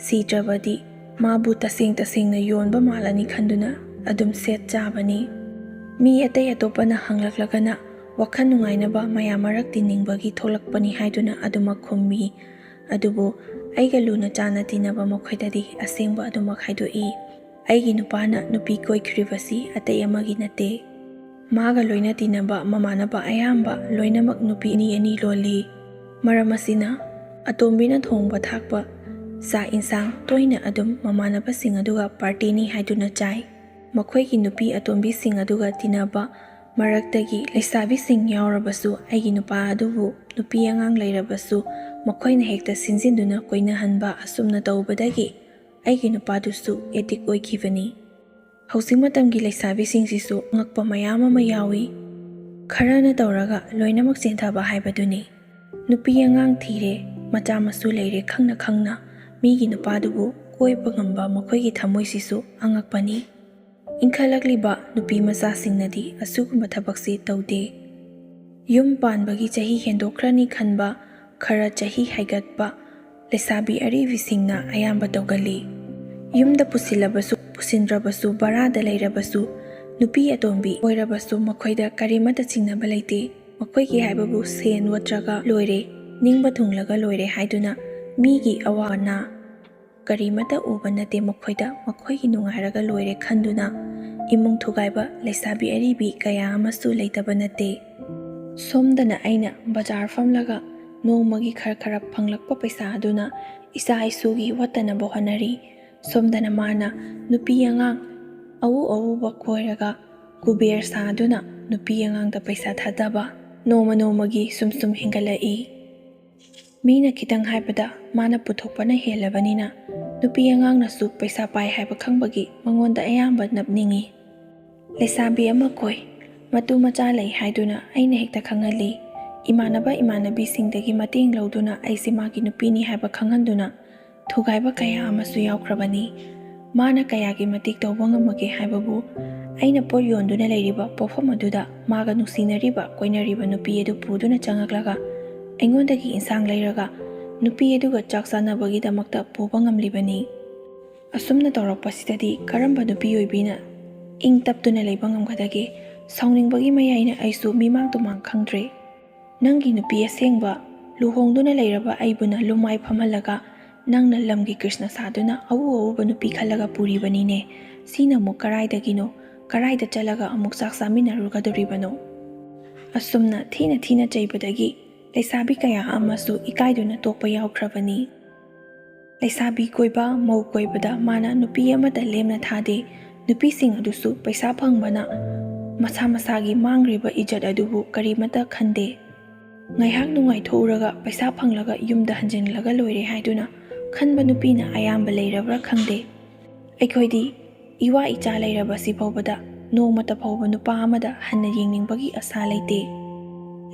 ꯁꯤꯗ꯭ꯔꯕꯗꯤ ꯃꯥꯕꯨ ꯇꯁꯦꯡ ꯇꯁꯦꯡꯅ ꯌꯣꯟꯕ ꯃꯥꯜꯂꯅꯤ ꯈꯟꯗꯨꯅ ꯑꯗꯨꯝ ꯁꯦꯠ ꯆꯥꯕꯅꯤ꯫ ꯃꯤ ꯑꯇꯩ ꯑꯇꯣꯞꯄꯅ ꯍꯪꯂꯛꯂꯒꯅ ꯋꯥꯈꯜ ꯅꯨꯡꯉꯥꯏꯅꯕ ꯃꯌꯥꯝ ꯃꯔꯛ ꯇꯤꯟꯅꯤꯡꯕꯒꯤ ꯊꯣꯛꯂꯛꯄꯅꯤ ꯍꯥꯏꯗꯨꯅ ꯑꯗꯨꯃꯛ ꯈꯨꯝꯃꯤ꯫ ꯑꯗꯨꯕꯨ ꯑꯩꯒ ꯂꯨꯅ ꯆꯥꯟꯅ ꯇꯤꯟꯅꯕ ꯃꯈꯣꯏꯗꯗꯤ ꯑꯁꯦꯡꯕ ꯑꯗꯨꯃꯛ ꯍꯥꯏꯗꯣꯛꯏ꯫ ꯑꯩꯒꯤ ꯅꯨꯄꯥꯅ ꯅꯨꯄꯤ ꯀꯣꯏꯈ꯭ꯔꯤꯕꯁꯤ ꯑꯇꯩ ꯑꯃꯒꯤ ꯅꯠꯇꯦ꯫ ꯃꯥꯒ ꯂꯣꯏꯅ ꯇꯤꯟꯅꯕ ꯃꯃꯥꯟꯅꯕ ꯑꯌꯥꯝꯕ ꯂꯣꯏꯅꯃꯛ ꯅꯨꯄꯤ ꯑꯅꯤ ꯑꯅꯤ ꯂꯣꯜꯂꯤ꯫ ꯃꯔꯝ ꯑꯁꯤꯅ ꯑꯇꯣꯝꯕꯤꯅ ꯊꯣꯡꯕ ꯊꯥꯛꯄ ꯆꯥꯛ ꯏꯟꯁꯥꯡ ꯇꯣꯏꯅ ꯑꯗꯨꯝ ꯃꯃꯥꯟꯅꯕꯁꯤꯡ ꯑꯗꯨꯒ ꯄꯥꯔꯇꯤꯅꯤ ꯍꯥꯏꯗꯨꯅ ꯆꯥꯏ꯫ ꯃꯈꯣꯏꯒꯤ ꯅꯨꯄꯤ ꯑꯇꯣꯝꯕꯤꯁꯤꯡ ꯑꯗꯨꯒ ꯇꯤꯟꯅꯕ ꯃꯔꯛꯇꯒꯤ ꯂꯩꯁꯥꯕꯤꯁꯤꯡ ꯌꯥꯎꯔꯕꯁꯨ ꯑꯩꯒꯤ ꯅꯨꯄꯥ ꯑꯗꯨꯕꯨ ꯅꯨꯄꯤ ꯑꯉꯥꯡ ꯂꯩꯔꯕꯁꯨ ꯃꯈꯣꯏꯅ ꯍꯦꯛꯇ ꯁꯤꯟꯖꯤꯟꯗꯨꯅ ꯀꯣꯏꯅꯍꯟꯕ ꯑꯁꯨꯝꯅ ꯇꯧꯕꯗꯒꯤ ꯑꯩꯒꯤ ꯅꯨꯄꯥꯗꯨꯁꯨ ꯑꯦꯗꯤꯛ ꯑꯣꯏꯈꯤꯕꯅꯤ꯫ ꯍꯧꯖꯤꯛ ꯃꯇꯝꯒꯤ ꯂꯩꯁꯥꯕꯤꯁꯤꯡꯁꯤꯁꯨ ꯑꯉꯛꯄ ꯃꯌꯥꯝ ꯑꯃ ꯌꯥꯎꯏ꯫ ꯈꯔꯅ ꯇꯧꯔꯒ ꯂꯣꯏꯅꯃꯛ ꯆꯦꯟꯊꯕ ꯍꯥꯏꯕꯗꯨꯅꯤ꯫ ꯅꯨꯄꯤ ꯑꯉꯥꯡ ꯊꯤꯔꯦ, ꯃꯆꯥ ꯃꯁꯨ ꯂꯩꯔꯦ ꯈꯪꯅ ꯈꯪꯅ ꯃꯤꯒꯤ ꯅꯨꯄꯥꯗꯨꯕꯨ ꯀꯣꯏꯕ ꯉꯝꯕ ꯃꯈꯣꯏꯒꯤ ꯊꯃꯣꯏꯁꯤꯁꯨ ꯑꯉꯛꯄꯅꯤ꯫ ꯏꯟꯈꯠꯂꯛꯂꯤꯕ ꯅꯨꯄꯤ ꯃꯆꯥꯁꯤꯡꯅꯗꯤ ꯑꯁꯤꯒꯨꯝꯕ ꯊꯕꯛꯁꯤ ꯇꯧꯗꯦ꯫ ꯌꯨꯝ ꯄꯥꯟꯕꯒꯤ ꯆꯍꯤ ꯍꯦꯟꯗꯣꯛꯈ꯭ꯔꯅꯤ ꯈꯟꯕ, ꯈꯔ ꯆꯍꯤ ꯍꯥꯏꯒꯠꯄ ꯂꯩꯁꯥꯕꯤ ꯑꯔꯤꯕꯤꯁꯤꯡꯅ ꯑꯌꯥꯝꯕ ꯇꯧꯒꯜꯂꯤ꯫ ꯌꯨꯝꯗ ꯄꯨꯁꯤꯜꯂꯕꯁꯨ ꯄꯨꯁꯤꯟꯗ꯭ꯔꯕꯁꯨ ꯚꯔꯥꯗ ꯂꯩꯔꯕꯁꯨ ꯅꯨꯄꯤ ꯑꯇꯣꯝꯕꯤ ꯑꯣꯏꯔꯕꯁꯨ ꯃꯈꯣꯏꯗ ꯀꯔꯤꯃꯠꯇ ꯆꯤꯡꯅꯕ ꯂꯩꯇꯦ꯫ ꯃꯈꯣꯏꯒꯤ ꯍꯥꯏꯕꯕꯨ ꯁꯦꯟ ꯅꯠꯇ꯭ꯔꯒ ꯂꯣꯏꯔꯦ, ꯅꯤꯡꯕ ꯊꯨꯡꯂꯒ ꯂꯣꯏꯔꯦ ꯍꯥꯏꯗꯨꯅ ꯃꯤꯒꯤ ꯑꯋꯥ ꯑꯅꯥ ꯀꯔꯤꯃꯠꯇ ꯎꯕ ꯅꯠꯇꯦ꯫ ꯃꯈꯣꯏꯗ ꯃꯈꯣꯏꯒꯤ ꯅꯨꯡꯉꯥꯏꯔꯒ ꯂꯣꯏꯔꯦ ꯈꯟꯗꯨꯅ ꯏꯃꯨꯡ ꯊꯨꯒꯥꯏꯕ ꯂꯩꯁꯥꯕꯤ ꯑꯔꯤꯕꯤ ꯀꯌꯥ ꯑꯃꯁꯨ ꯂꯩꯇꯕ ꯅꯠꯇꯦ꯫ ꯁꯣꯝꯗꯅ ꯑꯩꯅ ꯕꯖꯥꯔ ꯐꯝꯂꯒ ꯅꯣꯡꯃꯒꯤ ꯈꯔ ꯈꯔ ꯐꯪꯂꯛꯄ ꯄꯩꯁꯥ ꯑꯗꯨꯅ ꯏꯆꯥ ꯏꯁꯨꯒꯤ ꯋꯥꯠꯇꯅꯕ ꯍꯣꯠꯅꯔꯤ꯫ ꯁꯣꯝꯗꯅ ꯃꯥꯅ ꯅꯨꯄꯤ ꯑꯉꯥꯡ ꯑꯎ ꯑꯎꯕ ꯀꯣꯏꯔꯒ ꯀꯨꯕꯦꯔ ꯁꯥꯗꯨꯅ ꯅꯨꯄꯤ ꯑꯉꯥꯡꯗ ꯄꯩꯁꯥ ꯊꯥꯗꯕ ꯅꯣꯡꯃ ꯅꯣꯡꯃꯒꯤ ꯁꯨꯝ ꯁꯨꯝ ꯍꯦꯟꯒꯠꯂꯛꯏ꯫ ꯃꯤꯅ ꯈꯤꯇꯪ ꯍꯥꯏꯕꯗ ꯃꯥꯅ ꯄꯨꯊꯣꯛꯄꯅ ꯍꯦꯜꯂꯕꯅꯤꯅ ꯅꯨꯄꯤ ꯑꯉꯥꯡꯅꯁꯨ ꯄꯩꯁꯥ ꯄꯥꯏ ꯍꯥꯏꯕ ꯈꯪꯕꯒꯤ ꯃꯉꯣꯟꯗ ꯑꯌꯥꯝꯕ ꯅꯞꯅꯤꯡꯏ꯫ ꯂꯩꯁꯥꯕꯤ ꯑꯃ ꯀꯣꯏ, ꯃꯇꯨ ꯃꯆꯥ ꯂꯩ ꯍꯥꯏꯗꯨꯅ ꯑꯩꯅ ꯍꯦꯛꯇ ꯈꯪꯍꯜꯂꯤ꯫ ꯏꯃꯥꯟꯅꯕ ꯏꯃꯥꯟꯅꯕꯤꯁꯤꯡꯗꯒꯤ ꯃꯇꯦꯡ ꯂꯧꯗꯨꯅ ꯑꯩꯁꯦ ꯃꯥꯒꯤ ꯅꯨꯄꯤꯅꯤ ꯍꯥꯏꯕ ꯈꯪꯍꯟꯗꯨꯅ ꯊꯨꯒꯥꯏꯕ ꯀꯌꯥ ꯑꯃꯁꯨ ꯌꯥꯎꯈ꯭ꯔꯕꯅꯤ꯫ ꯃꯥꯅ ꯀꯌꯥꯒꯤ ꯃꯇꯤꯛ ꯇꯧꯕ ꯉꯝꯃꯒꯦ ꯍꯥꯏꯕꯕꯨ ꯑꯩꯅ ꯄꯣꯠ ꯌꯣꯟꯗꯨꯅ ꯂꯩꯔꯤꯕ ꯄꯣꯠꯐꯝ ꯑꯗꯨꯗ ꯃꯥꯒ ꯅꯨꯡꯁꯤꯅꯔꯤꯕ ꯀꯣꯏꯅꯔꯤꯕ ꯅꯨꯄꯤ ꯑꯗꯨ ꯄꯨꯗꯨꯅ ꯆꯪꯉꯛꯂꯒ ꯑꯩꯉꯣꯟꯗꯒꯤ ꯏꯟꯁꯥꯡ ꯂꯩꯔꯒ ꯅꯨꯄꯤ ꯑꯗꯨꯒ ꯆꯥꯛ ꯆꯥꯅꯕꯒꯤꯗꯃꯛꯇ ꯄꯨꯕ ꯉꯝꯂꯤꯕꯅꯤ꯫ ꯑꯁꯨꯝꯅ ꯇꯧꯔꯛꯄꯁꯤꯗꯗꯤ ꯀꯔꯝꯕ ꯅꯨꯄꯤ ꯑꯣꯏꯕꯤꯅ ꯏꯪ ꯇꯞꯇꯨꯅ ꯂꯩꯕ ꯉꯝꯒꯗꯒꯦ? ꯁꯥꯎꯅꯤꯡꯕꯒꯤ ꯃꯌꯥꯏꯅ ꯑꯩꯁꯨ ꯃꯤꯃꯥꯡ ꯇꯨꯃꯥꯡ ꯈꯪꯗ꯭ꯔꯦ꯫ ꯅꯪꯒꯤ ꯅꯨꯄꯤ ꯑꯁꯦꯡꯕ ꯂꯨꯍꯣꯡꯗꯨꯅ ꯂꯩꯔꯕ ꯑꯩꯕꯨꯅ ꯂꯨꯃꯥꯏ ꯐꯝꯍꯜꯂꯒ ꯅꯪꯅ ꯂꯝꯒꯤ ꯀ꯭ꯔꯤꯁꯅ ꯁꯥꯗꯨꯅ ꯑꯎ ꯑꯎꯕ ꯅꯨꯄꯤ ꯈꯜꯂꯒ ꯄꯨꯔꯤꯕꯅꯤꯅꯦ꯫ ꯁꯤꯅ ꯑꯃꯨꯛ ꯀꯔꯥꯏꯗꯒꯤꯅꯣ? ꯀꯔꯥꯏꯗ ꯆꯠꯂꯒ ꯑꯃꯨꯛ ꯆꯥꯛ ꯆꯥꯃꯤꯟꯅꯔꯨꯒꯗꯧꯔꯤꯕꯅꯣ? ꯑꯁꯨꯝꯅ ꯊꯤꯅ ꯊꯤꯅ ꯆꯩꯕꯗꯒꯤ ꯂꯩꯁꯥꯕꯤ ꯀꯌꯥ ꯑꯃꯁꯨ ꯏꯀꯥꯏꯗꯨꯅ ꯇꯣꯛꯄ ꯌꯥꯎꯈ꯭ꯔꯕꯅꯤ꯫ ꯂꯩꯁꯥꯕꯤ ꯀꯣꯏꯕ, ꯃꯧ ꯀꯣꯏꯕꯗ ꯃꯥꯅ ꯅꯨꯄꯤ ꯑꯃꯠꯇ ꯂꯦꯝꯅ ꯊꯥꯗꯦ꯫ ꯅꯨꯄꯤꯁꯤꯡ ꯑꯗꯨꯁꯨ ꯄꯩꯁꯥ ꯐꯪꯕꯅ ꯃꯁꯥ ꯃꯁꯥꯒꯤ ꯃꯥꯡꯈ꯭ꯔꯤꯕ ꯏꯖꯠ ꯑꯗꯨꯕꯨ ꯀꯔꯤꯃꯠꯇ ꯈꯟꯗꯦ꯫ ꯉꯥꯏꯍꯥꯛ ꯅꯨꯡꯉꯥꯏꯊꯣꯛꯎꯔꯒ ꯄꯩꯁꯥ ꯐꯪꯂꯒ ꯌꯨꯝꯗ ꯍꯟꯖꯤꯜꯂꯒ ꯂꯣꯏꯔꯦ ꯍꯥꯏꯗꯨꯅ ꯈꯟꯕ ꯅꯨꯄꯤꯅ ꯑꯌꯥꯝꯕ ꯂꯩꯔꯕ꯭ꯔꯥ ꯈꯪꯗꯦ꯫ ꯑꯩꯈꯣꯏꯗꯤ ꯏꯋꯥ ꯏꯆꯥ ꯂꯩꯔꯕꯁꯤ ꯐꯥꯎꯕꯗ ꯅꯣꯡꯃꯇ ꯐꯥꯎꯕ ꯅꯨꯄꯥ ꯑꯃꯗ ꯍꯟꯅ ꯌꯦꯡꯅꯤꯡꯕꯒꯤ ꯑꯁꯥ ꯂꯩꯇꯦ꯫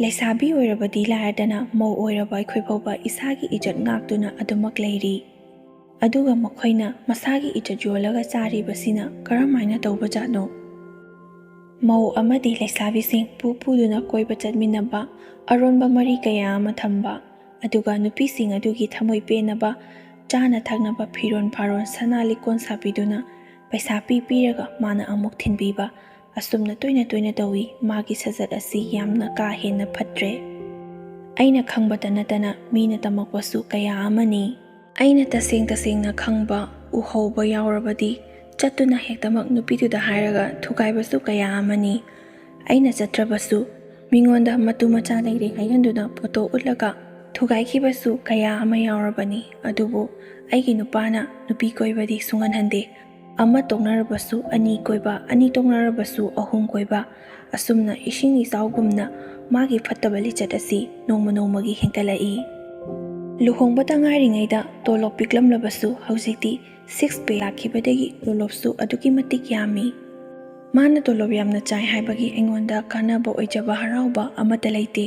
ꯂꯩꯁꯥꯕꯤ ꯑꯣꯏꯔꯕꯗꯤ ꯂꯥꯏꯔꯗꯅ ꯃꯧ ꯑꯣꯏꯔꯕ ꯑꯩꯈꯣꯏ ꯐꯥꯎꯕ ꯏꯁꯥꯒꯤ ꯏꯖꯠ ꯉꯥꯛꯇꯨꯅ ꯑꯗꯨꯃꯛ ꯂꯩꯔꯤ꯫ ꯑꯗꯨꯒ ꯃꯈꯣꯏꯅ ꯃꯁꯥꯒꯤ ꯏꯖꯠ ꯌꯣꯜꯂꯒ ꯆꯥꯔꯤꯕꯁꯤꯅ ꯀꯔꯝꯍꯥꯏꯅ ꯇꯧꯕꯖꯥꯠꯅꯣ? ꯃꯧ ꯑꯃꯗꯤ ꯂꯩꯁꯥꯕꯤꯁꯤꯡ ꯄꯨ ꯄꯨꯗꯨꯅ ꯀꯣꯏꯕ ꯆꯠꯃꯤꯟꯅꯕ, ꯑꯔꯣꯟꯕ ꯃꯔꯤ ꯀꯌꯥ ꯑꯃ ꯊꯝꯕ, ꯑꯗꯨꯒ ꯅꯨꯄꯤꯁꯤꯡ ꯑꯗꯨꯒꯤ ꯊꯃꯣꯏ ꯄꯦꯟꯅꯕ ꯆꯥꯅ ꯊꯛꯅꯕ, ꯐꯤꯔꯣꯟ ꯐꯥꯔꯣꯟ, ꯁꯅꯥ ꯂꯤꯛꯀꯣꯟ ꯁꯥꯕꯤꯗꯨꯅ ꯄꯩꯁꯥ ꯄꯤ ꯄꯤꯔꯒ ꯃꯥꯅ ꯑꯃꯨꯛ ꯊꯤꯟꯕꯤꯕ, ꯑꯁꯨꯝꯅ ꯇꯣꯏꯅ ꯇꯣꯏꯅ ꯇꯧꯏ꯫ ꯃꯥꯒꯤ ꯁꯖꯠ ꯑꯁꯤ ꯌꯥꯝꯅ ꯀꯥ ꯍꯦꯟꯅ ꯐꯠꯇ꯭ꯔꯦ꯫ ꯑꯩꯅ ꯈꯪꯕꯇ ꯅꯠꯇꯅ ꯃꯤꯅ ꯇꯝꯃꯛꯄꯁꯨ ꯀꯌꯥ ꯑꯃꯅꯤ꯫ ꯑꯩꯅ ꯇꯁꯦꯡ ꯇꯁꯦꯡꯅ ꯈꯪꯕ, ꯎꯍꯧꯕ ꯌꯥꯎꯔꯕꯗꯤ ꯆꯠꯇꯨꯅ ꯍꯦꯛꯇꯃꯛ ꯅꯨꯄꯤꯗꯨꯗ ꯍꯥꯏꯔꯒ ꯊꯨꯒꯥꯏꯕꯁꯨ ꯀꯌꯥ ꯑꯃꯅꯤ꯫ ꯑꯩꯅ ꯆꯠꯇ꯭ꯔꯕꯁꯨ ꯃꯤꯉꯣꯟꯗ ꯃꯇꯨ ꯃꯆꯥ ꯂꯩꯔꯦ ꯍꯥꯏꯍꯟꯗꯨꯅ ꯐꯣꯇꯣ ꯎꯠꯂꯒ ꯊꯨꯒꯥꯏꯈꯤꯕꯁꯨ ꯀꯌꯥ ꯑꯃ ꯌꯥꯎꯔꯕꯅꯤ꯫ ꯑꯗꯨꯕꯨ ꯑꯩꯒꯤ ꯅꯨꯄꯥꯅ ꯅꯨꯄꯤ ꯀꯣꯏꯕꯗꯤ ꯁꯨꯡꯍꯟꯍꯟꯗꯦ꯫ ꯑꯃ ꯇꯣꯛꯅꯔꯕꯁꯨ ꯑꯅꯤ ꯀꯣꯏꯕ, ꯑꯅꯤ ꯇꯣꯛꯅꯔꯕꯁꯨ ꯑꯍꯨꯝ ꯀꯣꯏꯕ, ꯑꯁꯨꯝꯅ ꯏꯁꯤꯡ ꯏꯆꯥꯎꯒꯨꯝꯅ ꯃꯥꯒꯤ ꯐꯠꯇꯕ ꯂꯤꯆꯠ ꯑꯁꯤ ꯅꯣꯡꯃ ꯅꯣꯡꯃꯒꯤ ꯍꯦꯟꯒꯠꯂꯛꯏ꯫ ꯂꯨꯍꯣꯡꯕꯇ ꯉꯥꯏꯔꯤꯉꯩꯗ ꯇꯣꯂꯣꯞ ꯄꯤꯛꯂꯝꯂꯕꯁꯨ ꯍꯧꯖꯤꯛꯇꯤ ꯁꯤꯛꯁ ꯄꯦ ꯂꯥꯛꯈꯤꯕꯗꯒꯤ ꯇꯣꯂꯣꯞꯁꯨ ꯑꯗꯨꯛꯀꯤ ꯃꯇꯤꯛ ꯌꯥꯝꯃꯤ꯫ ꯃꯥꯅ ꯇꯣꯂꯣꯞ ꯌꯥꯝꯅ ꯆꯥꯏ ꯍꯥꯏꯕꯒꯤ ꯑꯩꯉꯣꯟꯗ ꯀꯥꯟꯅꯕ ꯑꯣꯏꯖꯕ ꯍꯔꯥꯎꯕ ꯑꯃꯠꯇ ꯂꯩꯇꯦ꯫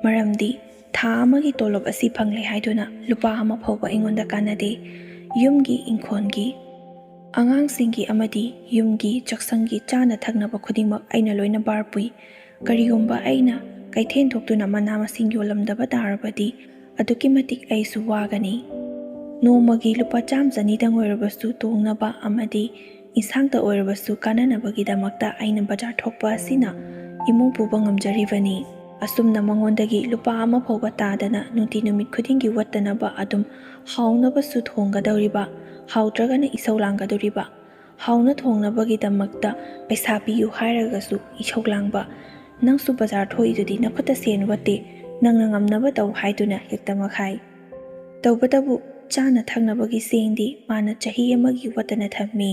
ꯃꯔꯝꯗꯤ ꯊꯥ ꯑꯃꯒꯤ ꯇꯣꯂꯣꯞ ꯑꯁꯤ ꯐꯪꯂꯦ ꯍꯥꯏꯗꯨꯅ ꯂꯨꯄꯥ ꯑꯃ ꯐꯥꯎꯕ ꯑꯩꯉꯣꯟꯗ ꯀꯥꯟꯅꯗꯦ꯫ ꯌꯨꯝꯒꯤ, ꯏꯪꯈꯣꯜꯒꯤ, ꯑꯉꯥꯡꯁꯤꯡꯒꯤ ꯑꯃꯗꯤ ꯌꯨꯝꯒꯤ ꯆꯥꯛꯁꯪꯒꯤ ꯆꯥꯅ ꯊꯛꯅꯕ ꯈꯨꯗꯤꯡꯃꯛ ꯑꯩꯅ ꯂꯣꯏꯅ ꯚꯥꯔ ꯄꯨꯏ꯫ ꯀꯔꯤꯒꯨꯝꯕ ꯑꯩꯅ ꯀꯩꯊꯦꯜ ꯊꯣꯛꯇꯨꯅ ꯃꯅꯥ ꯃꯁꯤꯡ ꯌꯣꯜꯂꯝꯗꯕ ꯇꯥꯔꯕꯗꯤ ꯑꯗꯨꯛꯀꯤ ꯃꯇꯤꯛ ꯑꯩꯁꯨ ꯋꯥꯒꯅꯤ꯫ ꯅꯣꯡꯃꯒꯤ ꯂꯨꯄꯥ ꯆꯥꯝꯃ ꯆꯅꯤꯗꯪ ꯑꯣꯏꯔꯕꯁꯨ ꯇꯣꯡꯅꯕ ꯑꯃꯗꯤ ꯏꯟꯁꯥꯡꯇ ꯑꯣꯏꯔꯕꯁꯨ ꯀꯥꯟꯅꯅꯕꯒꯤꯗꯃꯛꯇ ꯑꯩꯅ ꯕꯖꯥꯔ ꯊꯣꯛꯄ ꯑꯁꯤꯅ ꯏꯃꯨꯡ ꯄꯨꯕ ꯉꯝꯖꯔꯤꯕꯅꯤ꯫ ꯑꯁꯨꯝꯅ ꯃꯉꯣꯟꯗꯒꯤ ꯂꯨꯄꯥ ꯑꯃ ꯐꯥꯎꯕ ꯇꯥꯗꯅ ꯅꯨꯡꯇꯤ ꯅꯨꯃꯤꯠ ꯈꯨꯗꯤꯡꯒꯤ ꯋꯥꯠꯇꯅꯕ ꯑꯗꯨꯝ ꯍꯥꯎꯅꯕꯁꯨ ꯊꯣꯡꯒꯗꯧꯔꯤꯕ, ꯍꯥꯎꯇ꯭ꯔꯒꯅ ꯏꯁꯧ ꯂꯥꯡꯒꯗꯧꯔꯤꯕ, ꯍꯥꯎꯅ ꯊꯣꯡꯅꯕꯒꯤꯗꯃꯛꯇ ꯄꯩꯁꯥ ꯄꯤꯌꯨ ꯍꯥꯏꯔꯒꯁꯨ ꯏꯁꯧ ꯂꯥꯡꯕ, "ꯅꯪꯁꯨ ꯕꯖꯥꯔ ꯊꯣꯛꯏꯗꯨꯗꯤ ꯅꯈꯨꯠꯇ ꯁꯦꯟ ꯋꯥꯠꯇꯦ, ꯅꯪꯅ ꯉꯝꯅꯕ ꯇꯧ" ꯍꯥꯏꯗꯨꯅ ꯍꯦꯛꯇꯃꯛ ꯍꯥꯏ꯫ ꯇꯧꯕꯇꯕꯨ ꯆꯥꯅ ꯊꯛꯅꯕꯒꯤ ꯆꯦꯡꯗꯤ ꯃꯥꯅ ꯆꯍꯤ ꯑꯃꯒꯤ ꯋꯥꯠꯇꯅ ꯊꯝꯃꯤ꯫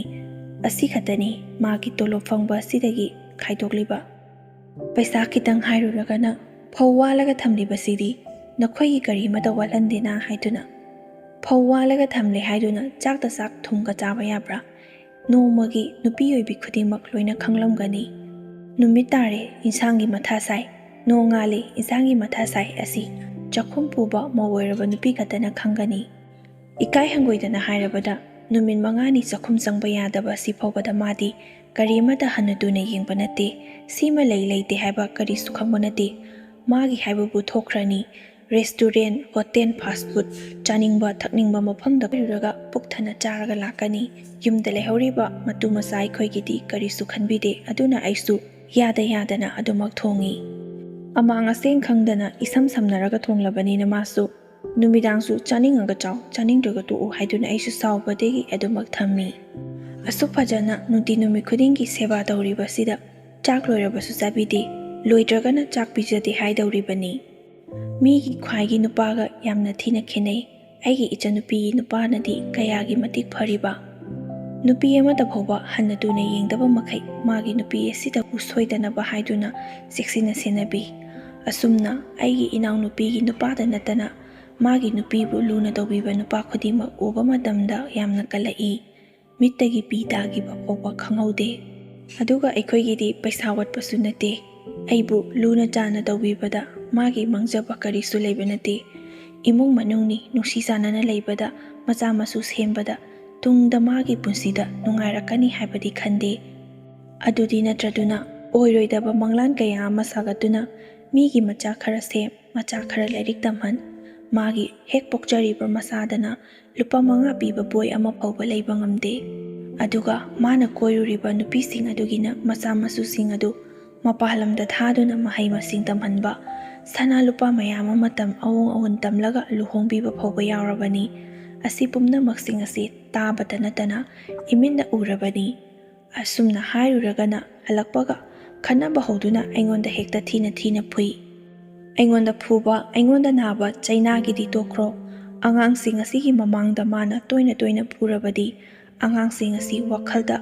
ꯑꯁꯤ ꯈꯛꯇꯅꯤ ꯃꯥꯒꯤ ꯇꯣꯂꯣꯞ ꯐꯪꯕ ꯑꯁꯤꯗꯒꯤ ꯈꯥꯏꯗꯣꯛꯂꯤꯕ? ꯄꯩꯁꯥ ꯈꯤꯇꯪ ꯍꯥꯏꯔꯨꯔꯒꯅ, "ꯐꯧ ꯋꯥꯜꯂꯒ ꯊꯝꯂꯤꯕꯁꯤꯗꯤ ꯅꯈꯣꯏꯒꯤ ꯀꯔꯤꯃꯇ ꯋꯥꯠꯍꯟꯗꯦꯅ" ꯍꯥꯏꯗꯨꯅ, ꯐꯧ ꯋꯥꯜꯂꯒ ꯊꯝꯂꯦ ꯍꯥꯏꯗꯨꯅ ꯆꯥꯛꯇ ꯆꯥꯛ ꯊꯨꯝꯒ ꯆꯥꯕ ꯌꯥꯕ꯭ꯔꯥ? ꯅꯣꯡꯃꯒꯤ ꯅꯨꯄꯤ ꯑꯣꯏꯕꯤ ꯈꯨꯗꯤꯡꯃꯛ ꯂꯣꯏꯅ ꯈꯪꯂꯝꯒꯅꯤ꯫ "ꯅꯨꯃꯤꯠ ꯇꯥꯔꯦ, ꯏꯟꯁꯥꯡꯒꯤ ꯃꯊꯥ ꯁꯥꯏ, ꯅꯣꯡ ꯉꯥꯜꯂꯦ, ꯏꯟꯁꯥꯡꯒꯤ ꯃꯊꯥ ꯁꯥꯏ" ꯑꯁꯤ ꯆꯥꯛꯈꯨꯝ ꯄꯨꯕ ꯃꯧ ꯑꯣꯏꯔꯕ ꯅꯨꯄꯤ ꯈꯛꯇꯅ ꯈꯪꯒꯅꯤ꯫ ꯏꯀꯥꯏ ꯍꯪꯒꯣꯏꯗꯅ ꯍꯥꯏꯔꯕꯗ, ꯅꯨꯃꯤꯠ ꯃꯉꯥꯅꯤ ꯆꯥꯛꯈꯨꯝ ꯆꯪꯕ ꯌꯥꯗꯕ ꯑꯁꯤ ꯐꯥꯎꯕꯗ ꯃꯥꯗꯤ ꯀꯔꯤꯃꯇ ꯍꯟꯅ ꯇꯨꯅ ꯌꯦꯡꯕ ꯅꯠꯇꯦ꯫ ꯁꯤꯃ ꯂꯩ ꯂꯩꯇꯦ ꯍꯥꯏꯕ ꯀꯔꯤꯁꯨ ꯈꯪꯕ ꯅꯠꯇꯦ꯫ ꯃꯥꯒꯤ ꯍꯥꯏꯕꯕꯨ ꯊꯣꯛꯈ꯭ꯔꯅꯤ꯫ ꯔꯦꯁꯇꯨꯔꯦꯟ, ꯍꯣꯇꯦꯜ, ꯐꯥꯁ ꯐꯨꯗ, ꯆꯥꯅꯤꯡꯕ ꯊꯛꯅꯤꯡꯕ ꯃꯐꯝꯗ ꯀꯣꯏꯔꯨꯔꯒ ꯄꯨꯛ ꯊꯟꯅ ꯆꯥꯔꯒ ꯂꯥꯛꯀꯅꯤ꯫ ꯌꯨꯝꯗ ꯂꯩꯍꯧꯔꯤꯕ ꯃꯇꯨ ꯃꯆꯥ ꯑꯩꯈꯣꯏꯒꯤꯗꯤ ꯀꯔꯤꯁꯨ ꯈꯟꯕꯤꯗꯦ꯫ ꯑꯗꯨꯅ ꯑꯩꯁꯨ ꯌꯥꯗ ꯌꯥꯗꯅ ꯑꯗꯨꯃꯛ ꯊꯣꯡꯉꯤ꯫ ꯑꯃꯥꯡ ꯑꯁꯦꯡ ꯈꯪꯗꯅ ꯏꯁꯝ ꯁꯝꯅꯔꯒ ꯊꯣꯡꯂꯕꯅꯤꯅ ꯃꯥꯁꯨ ꯅꯨꯃꯤꯗꯥꯡꯁꯨ "ꯆꯥꯅꯤꯡꯉꯒ ꯆꯥꯎ, ꯆꯥꯅꯤꯡꯗ꯭ꯔꯒ ꯇꯣꯛꯎ" ꯍꯥꯏꯗꯨꯅ ꯑꯩꯁꯨ ꯁꯥꯎꯕꯗꯒꯤ ꯑꯗꯨꯃꯛ ꯊꯝꯃꯤ꯫ ꯑꯁꯨꯛ ꯐꯖꯅ ꯅꯨꯡꯇꯤ ꯅꯨꯃꯤꯠ ꯈꯨꯗꯤꯡꯒꯤ ꯁꯦꯕꯥ ꯇꯧꯔꯤꯕꯁꯤꯗ ꯆꯥꯛ ꯂꯣꯏꯔꯕꯁꯨ ꯆꯥꯕꯤꯗꯦ, ꯂꯣꯏꯗ꯭ꯔꯒꯅ ꯆꯥꯛ ꯄꯤꯖꯗꯦ ꯍꯥꯏꯗꯧꯔꯤꯕꯅꯤ꯫ ꯃꯤꯒꯤ ꯈ꯭ꯋꯥꯏꯒꯤ ꯅꯨꯄꯥꯒ ꯌꯥꯝꯅ ꯊꯤꯅ ꯈꯦꯠꯅꯩ꯫ ꯑꯩꯒꯤ ꯏꯆꯟꯅꯨꯄꯤꯒꯤ ꯅꯨꯄꯥꯅꯗꯤ ꯀꯌꯥꯒꯤ ꯃꯇꯤꯛ ꯐꯔꯤꯕ? ꯅꯨꯄꯤ ꯑꯃꯗ ꯐꯥꯎꯕ ꯍꯟꯅ ꯇꯨꯅ ꯌꯦꯡꯗꯕ ꯃꯈꯩ ꯃꯥꯒꯤ ꯅꯨꯄꯤ ꯑꯁꯤꯗꯕꯨ ꯁꯣꯏꯗꯅꯕ ꯍꯥꯏꯗꯨꯅ ꯆꯦꯛꯁꯤꯟꯅ ꯁꯦꯟꯅꯕꯤ꯫ ꯑꯁꯨꯝꯅ ꯑꯩꯒꯤ ꯏꯅꯥꯎꯅꯨꯄꯤꯒꯤ ꯅꯨꯄꯥꯗ ꯅꯠꯇꯅ ꯃꯥꯒꯤ ꯅꯨꯄꯤꯕꯨ ꯂꯨꯅ ꯇꯧꯕꯤꯕ ꯅꯨꯄꯥ ꯈꯨꯗꯤꯡꯃꯛ ꯎꯕ ꯃꯇꯝꯗ ꯌꯥꯝꯅ ꯀꯜꯂꯛꯏ꯫ ꯃꯤꯠꯇꯒꯤ ꯄꯤ ꯇꯥꯈꯤꯕ ꯐꯥꯎꯕ ꯈꯪꯍꯧꯗꯦ꯫ ꯑꯗꯨꯒ ꯑꯩꯈꯣꯏꯒꯤꯗꯤ ꯄꯩꯁꯥ ꯋꯥꯠꯄꯁꯨ ꯅꯠꯇꯦ꯫ ꯑꯩꯕꯨ ꯂꯨꯅ ꯆꯥꯅ ꯇꯧꯕꯤꯕꯗ ꯃꯥꯒꯤ ꯃꯥꯡꯖꯕ ꯀꯔꯤꯁꯨ ꯂꯩꯕ ꯅꯠꯇꯦ꯫ ꯏꯃꯨꯡ ꯃꯅꯨꯡꯅꯤ, ꯅꯨꯡꯁꯤ ꯆꯥꯟꯅꯅ ꯂꯩꯕꯗ, ꯃꯆꯥ ꯃꯁꯨ ꯁꯦꯝꯕꯗ, ꯇꯨꯡꯗ ꯃꯥꯒꯤ ꯄꯨꯟꯁꯤꯗ ꯅꯨꯡꯉꯥꯏꯔꯛꯀꯅꯤ ꯍꯥꯏꯕꯗꯤ ꯈꯟꯗꯦ꯫ ꯑꯗꯨꯗꯤ ꯅꯠꯇ꯭ꯔꯗꯨꯅ ꯑꯣꯏꯔꯣꯏꯗꯕ ꯃꯪꯂꯥꯟ ꯀꯌꯥ ꯑꯃ ꯁꯥꯒꯠꯇꯨꯅ ꯃꯤꯒꯤ ꯃꯆꯥ ꯈꯔ ꯁꯦꯝ, ꯃꯆꯥ ꯈꯔ ꯂꯥꯏꯔꯤꯛ ꯇꯝꯍꯟ, ꯃꯥꯒꯤ ꯍꯦꯛ ꯄꯣꯛꯆꯔꯤꯕ ꯃꯆꯥꯗꯅ ꯂꯨꯄꯥ ꯃꯉꯥ ꯄꯤꯕ ꯕꯣꯏ ꯑꯃ ꯐꯥꯎꯕ ꯂꯩꯕ ꯉꯝꯗꯦ꯫ ꯑꯗꯨꯒ ꯃꯥꯅ ꯀꯣꯏꯔꯨꯔꯤꯕ ꯅꯨꯄꯤꯁꯤꯡ ꯑꯗꯨꯒꯤꯅ ꯃꯆꯥ ꯃꯁꯨꯁꯤꯡ ꯑꯗꯨ ꯃꯄꯥꯟ ꯂꯝꯗ ꯊꯥꯗꯨꯅ ꯃꯍꯩ ꯃꯁꯤꯡ ꯇꯝꯍꯟꯕ, ꯁꯅꯥ ꯂꯨꯄꯥ ꯃꯌꯥꯝ ꯑꯃ ꯇꯝ ꯑꯑꯣꯟ ꯑꯑꯣꯟ ꯇꯝꯂꯒ ꯂꯨꯍꯣꯡꯕꯤꯕ ꯐꯥꯎꯕ ꯌꯥꯎꯔꯕꯅꯤ꯫ ꯑꯁꯤ ꯄꯨꯝꯅꯃꯛꯁꯤꯡ ꯑꯁꯤ ꯇꯥꯕꯇ ꯅꯠꯇꯅ ꯏꯃꯤꯠꯅ ꯎꯔꯕꯅꯤ꯫ ꯑꯁꯨꯝꯅ ꯍꯥꯏꯔꯨꯔꯒꯅ ꯍꯜꯂꯛꯄꯒ ꯈꯠꯅꯕ ꯍꯧꯗꯨꯅ ꯑꯩꯉꯣꯟꯗ ꯍꯦꯛꯇ ꯊꯤꯅ ꯊꯤꯅ ꯐꯨꯏ꯫ ꯑꯩꯉꯣꯟꯗ ꯐꯨꯕ, ꯑꯩꯉꯣꯟꯗ ꯅꯥꯕ ꯆꯩꯅꯥꯒꯤꯗꯤ ꯇꯣꯛꯈ꯭ꯔꯣ꯫ ꯑꯉꯥꯡꯁꯤꯡ ꯑꯁꯤꯒꯤ ꯃꯃꯥꯡꯗ ꯃꯥꯅ ꯇꯣꯏꯅ ꯇꯣꯏꯅ ꯐꯨꯔꯕꯗꯤ ꯑꯉꯥꯡꯁꯤꯡ ꯑꯁꯤ ꯋꯥꯈꯜꯗ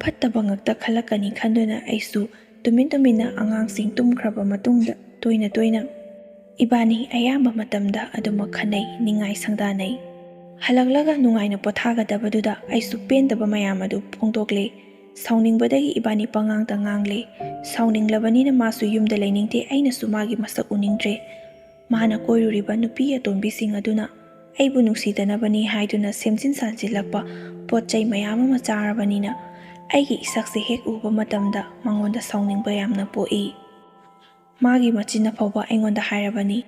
ꯐꯠꯇꯕ ꯉꯛꯇ ꯈꯜꯂꯛꯀꯅꯤ ꯈꯟꯗꯨꯅ ꯑꯩꯁꯨ ꯇꯨꯃꯤꯟ ꯇꯨꯃꯤꯟꯅ ꯑꯉꯥꯡꯁꯤꯡ ꯇꯨꯝꯈ꯭ꯔꯕ ꯃꯇꯨꯡꯗ ꯇꯣꯏꯅ ꯇꯣꯏꯅ ꯏꯕꯥꯅꯤ ꯑꯌꯥꯝꯕ ꯃꯇꯝꯗ ꯑꯗꯨꯃꯛ ꯈꯟꯅꯩ, ꯅꯤꯡꯉꯥꯏ ꯁꯪꯗꯥꯅꯩ꯫ ꯍꯜꯂꯛꯂꯒ ꯅꯨꯡꯉꯥꯏꯅ ꯄꯣꯊꯥꯒꯗꯕꯗꯨꯗ ꯑꯩꯁꯨ ꯄꯦꯟꯗꯕ ꯃꯌꯥꯝ ꯑꯗꯨ ꯐꯣꯡꯗꯣꯛꯂꯦ꯫ ꯁꯥꯎꯅꯤꯡꯕꯗꯒꯤ ꯏꯕꯥꯅꯤ ꯄꯉꯥꯡꯗ ꯉꯥꯡꯂꯦ꯫ ꯁꯥꯎꯅꯤꯡꯂꯕꯅꯤꯅ ꯃꯥꯁꯨ ꯌꯨꯝꯗ ꯂꯩꯅꯤꯡꯗꯦ, ꯑꯩꯅꯁꯨ ꯃꯥꯒꯤ ꯃꯁꯛ ꯎꯅꯤꯡꯗ꯭ꯔꯦ꯫ ꯃꯥꯅ ꯀꯣꯏꯔꯨꯔꯤꯕ ꯅꯨꯄꯤ ꯑꯇꯣꯝꯕꯤꯁꯤꯡ ꯑꯗꯨꯅ ꯑꯩꯕꯨ ꯅꯨꯡꯁꯤꯗꯅꯕꯅꯤ ꯍꯥꯏꯗꯨꯅ ꯁꯦꯝꯖꯤꯟ ꯁꯥꯖꯤꯜꯂꯛꯄ ꯄꯣꯠ ꯆꯩ ꯃꯌꯥꯝ ꯑꯃ ꯆꯥꯔꯕꯅꯤꯅ ꯑꯩꯒꯤ ꯏꯁꯛꯁꯦ ꯍꯦꯛ ꯎꯕ ꯃꯇꯝꯗ ꯃꯉꯣꯟꯗ ꯁꯥꯎꯅꯤꯡꯕ ꯌꯥꯝꯅ ꯄꯣꯛꯏ꯫ ꯃꯥꯒꯤ ꯃꯆꯤꯟꯅ ꯐꯥꯎꯕ ꯑꯩꯉꯣꯟꯗ ꯍꯥꯏꯔꯕꯅꯤ,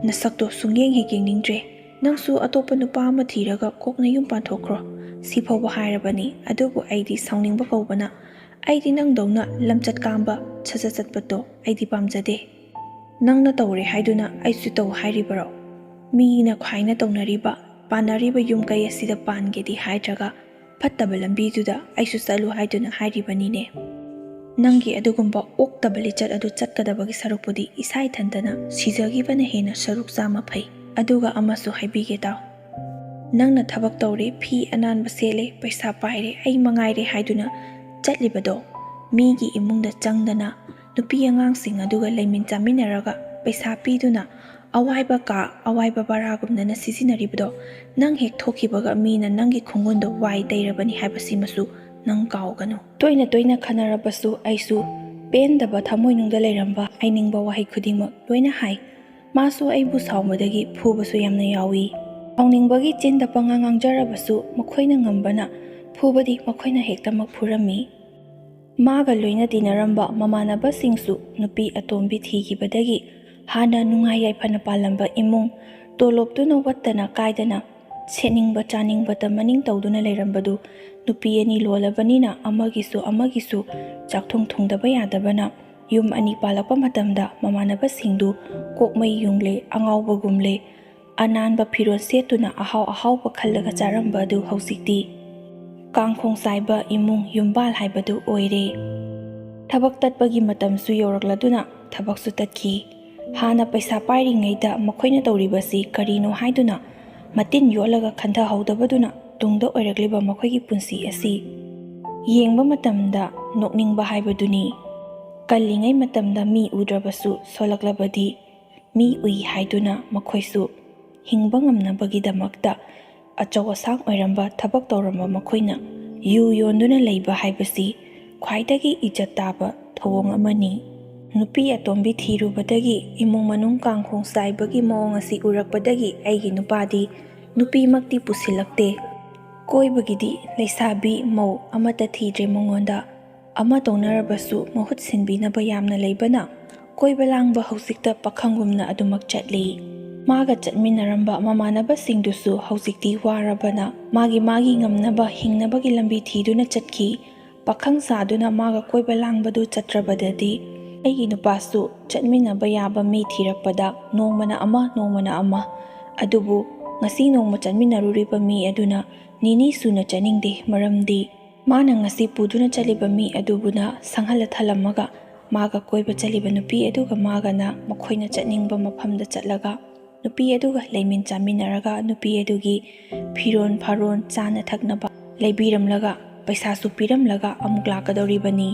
"ꯅꯁꯛꯇꯣ ꯁꯨꯡꯌꯦꯡ ꯍꯦꯛ ꯌꯦꯡꯅꯤꯡꯗ꯭ꯔꯦ, ꯅꯪꯁꯨ ꯑꯇꯣꯞꯄ ꯅꯨꯄꯥ ꯑꯃ ꯊꯤꯔꯒ ꯀꯣꯛꯅ ꯌꯨꯝ ꯄꯥꯟꯊꯣꯛꯈ꯭ꯔꯣ", ꯁꯤ ꯐꯥꯎꯕ ꯍꯥꯏꯔꯕꯅꯤ꯫ ꯑꯗꯨꯕꯨ ꯑꯩꯗꯤ ꯁꯥꯎꯅꯤꯡꯕ ꯀꯧꯕꯅ ꯑꯩꯗꯤ ꯅꯪꯗꯧꯅ ꯂꯝꯆꯠ ꯀꯥꯝꯕ, ꯁꯖꯠ ꯆꯠꯄꯗꯣ ꯑꯩꯗꯤ ꯄꯥꯝꯖꯗꯦ꯫ ꯅꯪꯅ ꯇꯧꯔꯦ ꯍꯥꯏꯗꯨꯅ ꯑꯩꯁꯨ ꯇꯧ ꯍꯥꯏꯔꯤꯕꯔꯣ? ꯃꯤꯅ ꯈ꯭ꯋꯥꯏꯅ ꯇꯧꯅꯔꯤꯕ, ꯄꯥꯟꯅꯔꯤꯕ ꯌꯨꯝ ꯀꯩ ꯑꯁꯤꯗ ꯄꯥꯟꯒꯦꯗꯤ ꯍꯥꯏꯗ꯭ꯔꯒ ꯐꯠꯇꯕ ꯂꯝꯕꯤꯗꯨꯗ ꯑꯩꯁꯨ ꯆꯠꯂꯨ ꯍꯥꯏꯗꯨꯅ ꯍꯥꯏꯔꯤꯕꯅꯤꯅꯦ꯫ ꯅꯪꯒꯤ ꯑꯗꯨꯒꯨꯝꯕ ꯑꯣꯛꯇꯕ ꯂꯤꯆꯠ ꯑꯗꯨ ꯆꯠꯀꯗꯕꯒꯤ ꯁꯔꯨꯛꯄꯨꯗꯤ ꯏꯁꯥ ꯏꯊꯟꯇꯅ ꯁꯤꯖꯈꯤꯕꯅ ꯍꯦꯟꯅ ꯁꯔꯨꯛ ꯆꯥꯝꯃ ꯐꯩ꯫ ꯑꯗꯨꯒ ꯑꯃꯁꯨ ꯍꯥꯏꯕꯤꯒꯦ ꯇꯥꯎ꯫ ꯅꯪꯅ ꯊꯕꯛ ꯇꯧꯔꯦ, ꯐꯤ ꯑꯅꯥꯟꯕ ꯁꯦꯠꯂꯦ, ꯄꯩꯁꯥ ꯄꯥꯏꯔꯦ, ꯑꯩ ꯃꯉꯥꯏꯔꯦ ꯍꯥꯏꯗꯨꯅ ꯆꯠꯂꯤꯕꯗꯣ, ꯃꯤꯒꯤ ꯏꯃꯨꯡꯗ ꯆꯪꯗꯅ ꯅꯨꯄꯤ ꯑꯉꯥꯡꯁꯤꯡ ꯑꯗꯨꯒ ꯂꯩꯃꯤꯟ ꯆꯥꯃꯤꯟꯅꯔꯒ ꯄꯩꯁꯥ ꯄꯤꯗꯨꯅ ꯑꯋꯥꯏꯕ ꯀꯥ, ꯑꯋꯥꯏꯕ ꯕꯔꯥꯒꯨꯝꯗꯅ ꯁꯤꯖꯤꯟꯅꯔꯤꯕꯗꯣ, ꯅꯪ ꯍꯦꯛ ꯊꯣꯛꯈꯤꯕꯒ ꯃꯤꯅ ꯅꯪꯒꯤ ꯈꯣꯡꯒꯨꯟꯗꯣ ꯋꯥꯏ ꯇꯩꯔꯕꯅꯤ ꯍꯥꯏꯕꯁꯤꯃꯁꯨ ꯅꯪ ꯀꯥꯎꯒꯅꯨ꯫ ꯇꯣꯏꯅ ꯇꯣꯏꯅ ꯈꯟꯅꯔꯕꯁꯨ ꯑꯩꯁꯨ ꯄꯦꯟꯗꯕ ꯊꯃꯣꯏꯅꯨꯡꯗ ꯂꯩꯔꯝꯕ ꯍꯥꯏꯅꯤꯡꯕ ꯋꯥꯍꯩ ꯈꯨꯗꯤꯡꯃꯛ ꯂꯣꯏꯅ ꯍꯥꯏ꯫ ꯃꯥꯁꯨ ꯑꯩꯕꯨ ꯁꯥꯎꯕꯗꯒꯤ ꯐꯨꯕꯁꯨ ꯌꯥꯝꯅ ꯌꯥꯎꯏ꯫ ꯁꯥꯎꯅꯤꯡꯕꯒꯤ ꯆꯤꯟꯗ ꯄꯉꯥꯡ ꯉꯥꯡꯖꯔꯕꯁꯨ ꯃꯈꯣꯏꯅ ꯉꯝꯕꯅ ꯐꯨꯕꯗꯤ ꯃꯈꯣꯏꯅ ꯍꯦꯛꯇꯃꯛ ꯐꯨꯔꯝꯃꯤ꯫ ꯃꯥꯒ ꯂꯣꯏꯅ ꯇꯤꯟꯅꯔꯝꯕ ꯃꯃꯥꯟꯅꯕꯁꯤꯡꯁꯨ ꯅꯨꯄꯤ ꯑꯇꯣꯝꯕꯤ ꯊꯤꯈꯤꯕꯗꯒꯤ ꯍꯥꯟꯅ ꯅꯨꯡꯉꯥꯏ ꯌꯥꯏꯐꯅ ꯄꯥꯜꯂꯝꯕ ꯏꯃꯨꯡ, ꯇꯣꯂꯣꯞꯇꯨꯅ ꯋꯠꯇꯅ ꯀꯥꯏꯗꯅ ꯁꯦꯠꯅꯤꯡꯕ ꯆꯥꯅꯤꯡꯕꯇ ꯃꯅꯤꯡ ꯇꯧꯗꯨꯅ ꯂꯩꯔꯝꯕꯗꯨ ꯅꯨꯄꯤ ꯑꯅꯤ ꯂꯣꯜꯂꯕꯅꯤꯅ ꯑꯃꯒꯤꯁꯨ ꯑꯃꯒꯤꯁꯨ ꯆꯥꯛꯊꯨꯡ ꯊꯨꯡꯗꯕ ꯌꯥꯗꯕꯅ ꯌꯨꯝ ꯑꯅꯤ ꯄꯥꯜꯂꯛꯄ ꯃꯇꯝꯗ ꯃꯃꯥꯟꯅꯕꯁꯤꯡꯗꯨ ꯀꯣꯛꯃꯩ ꯌꯨꯡꯂꯦ, ꯑꯉꯥꯎꯕꯒꯨꯝꯂꯦ, ꯑꯅꯥꯟꯕ ꯐꯤꯔꯣꯜ ꯁꯦꯠꯇꯨꯅ ꯑꯍꯥꯎ ꯑꯍꯥꯎꯕ ꯈꯜꯂꯒ ꯆꯥꯔꯝꯕ ꯑꯗꯨ ꯍꯧꯖꯤꯛꯇꯤ ꯀꯥꯡꯈꯣꯡ ꯆꯥꯏꯕ ꯏꯃꯨꯡ ꯌꯨꯝꯕꯥꯜ ꯍꯥꯏꯕꯗꯨ ꯑꯣꯏꯔꯦ꯫ ꯊꯕꯛ ꯇꯠꯄꯒꯤ ꯃꯇꯝꯁꯨ ꯌꯧꯔꯛꯂꯗꯨꯅ ꯊꯕꯛꯁꯨ ꯇꯠꯈꯤ꯫ ꯍꯥꯟꯅ ꯄꯩꯁꯥ ꯄꯥꯏꯔꯤꯉꯩꯗ ꯃꯈꯣꯏꯅ ꯇꯧꯔꯤꯕꯁꯤ ꯀꯔꯤꯅꯣ ꯍꯥꯏꯗꯨꯅ ꯃꯇꯤꯟ ꯌꯣꯠꯂꯒ ꯈꯟꯊꯍꯧꯗꯕꯗꯨꯅ ꯇꯨꯡꯗ ꯑꯣꯏꯔꯛꯂꯤꯕ ꯃꯈꯣꯏꯒꯤ ꯄꯨꯟꯁꯤ ꯑꯁꯤ ꯌꯦꯡꯕ ꯃꯇꯝꯗ ꯅꯣꯛꯅꯤꯡꯕ ꯍꯥꯏꯕꯗꯨꯅꯤ꯫ ꯀꯜꯂꯤꯉꯩ ꯃꯇꯝꯗ ꯃꯤ ꯎꯗ꯭ꯔꯕꯁꯨ ꯁꯣꯜꯂꯛꯂꯕꯗꯤ ꯃꯤ ꯎꯏ ꯍꯥꯏꯗꯨꯅ ꯃꯈꯣꯏꯁꯨ ꯍꯤꯡꯕ ꯉꯝꯅꯕꯒꯤꯗꯃꯛꯇ ꯑꯆꯧ ꯑꯁꯥꯡ ꯑꯣꯏꯔꯝꯕ, ꯊꯕꯛ ꯇꯧꯔꯝꯕ ꯃꯈꯣꯏꯅ ꯌꯨ ꯌꯣꯟꯗꯨꯅ ꯂꯩꯕ ꯍꯥꯏꯕꯁꯤ ꯈ꯭ꯋꯥꯏꯗꯒꯤ ꯏꯖꯠ ꯇꯥꯕ ꯊꯧꯑꯣꯡ ꯑꯃꯅꯤ꯫ ꯅꯨꯄꯤ ꯑꯇꯣꯝꯕꯤ ꯊꯤꯔꯨꯕꯗꯒꯤ ꯏꯃꯨꯡ ꯃꯅꯨꯡ ꯀꯥꯡꯈꯣꯡ ꯆꯥꯏꯕꯒꯤ ꯃꯑꯣꯡ ꯑꯁꯤ ꯎꯔꯛꯄꯗꯒꯤ ꯑꯩꯒꯤ ꯅꯨꯄꯥꯗꯤ ꯅꯨꯄꯤꯃꯛꯇꯤ ꯄꯨꯁꯤꯜꯂꯛꯇꯦ꯫ ꯀꯣꯏꯕꯒꯤꯗꯤ ꯂꯩꯁꯥꯕꯤ ꯃꯧ ꯑꯃꯠꯇ ꯊꯤꯗ꯭ꯔꯦ ꯃꯉꯣꯟꯗ꯫ ꯑꯃ ꯇꯧꯅꯔꯕꯁꯨ ꯃꯍꯨꯠ ꯁꯤꯟꯕꯤꯅꯕ ꯌꯥꯝꯅ ꯂꯩꯕꯅ ꯀꯣꯏꯕ ꯂꯥꯡꯕ ꯍꯧꯖꯤꯛꯇ ꯄꯥꯈꯪꯒꯨꯝꯅ ꯑꯗꯨꯃꯛ ꯆꯠꯂꯤ꯫ ꯃꯥꯒ ꯆꯠꯃꯤꯟꯅꯔꯝꯕ ꯃꯃꯥꯟꯅꯕꯁꯤꯡꯗꯨꯁꯨ ꯍꯧꯖꯤꯛꯇꯤ ꯋꯥꯔꯕꯅ ꯃꯥꯒꯤ ꯃꯥꯒꯤ ꯉꯝꯅꯕ ꯍꯤꯡꯅꯕꯒꯤ ꯂꯝꯕꯤ ꯊꯤꯗꯨꯅ ꯆꯠꯈꯤ꯫ ꯄꯥꯈꯪ ꯁꯥꯗꯨꯅ ꯃꯥꯒ ꯀꯣꯏꯕ ꯂꯥꯡꯕꯗꯨ ꯆꯠꯇ꯭ꯔꯕꯗꯗꯤ ꯑꯩꯒꯤ ꯅꯨꯄꯥꯁꯨ ꯆꯠꯃꯤꯟꯅꯕ ꯌꯥꯕ ꯃꯤ ꯊꯤꯔꯛꯄꯗ ꯅꯣꯡꯃꯅ ꯑꯃ, ꯅꯣꯡꯃꯅ ꯑꯃ꯫ ꯑꯗꯨꯕꯨ ꯉꯁꯤ ꯅꯣꯡꯃ ꯆꯠꯃꯤꯟꯅꯔꯨꯔꯤꯕ ꯃꯤ ꯑꯗꯨꯅ ꯅꯤꯅꯤ ꯁꯨꯅ ꯆꯠꯅꯤꯡꯗꯦ, ꯃꯔꯝꯗꯤ ꯃꯥꯅ ꯉꯁꯤ ꯄꯨꯗꯨꯅ ꯆꯠꯂꯤꯕ ꯃꯤ ꯑꯗꯨꯕꯨꯅ ꯁꯪꯍꯜꯂ ꯊꯜꯂꯝꯃꯒ ꯃꯥꯒ ꯀꯣꯏꯕ ꯆꯠꯂꯤꯕ ꯅꯨꯄꯤ ꯑꯗꯨꯒ ꯃꯥꯒꯅ ꯃꯈꯣꯏꯅ ꯆꯠꯅꯤꯡꯕ ꯃꯐꯝꯗ ꯆꯠꯂꯒ ꯅꯨꯄꯤ ꯑꯗꯨꯒ ꯂꯩꯃꯤꯟ ꯆꯥꯃꯤꯟꯅꯔꯒ ꯅꯨꯄꯤ ꯑꯗꯨꯒꯤ ꯐꯤꯔꯣꯟ ꯐꯥꯔꯣꯟ, ꯆꯥꯅ ꯊꯛꯅꯕ ꯂꯩꯕꯤꯔꯝꯂꯒ ꯄꯩꯁꯥꯁꯨ ꯄꯤꯔꯝꯂꯒ ꯑꯃꯨꯛ ꯂꯥꯛꯀꯗꯧꯔꯤꯕꯅꯤ꯫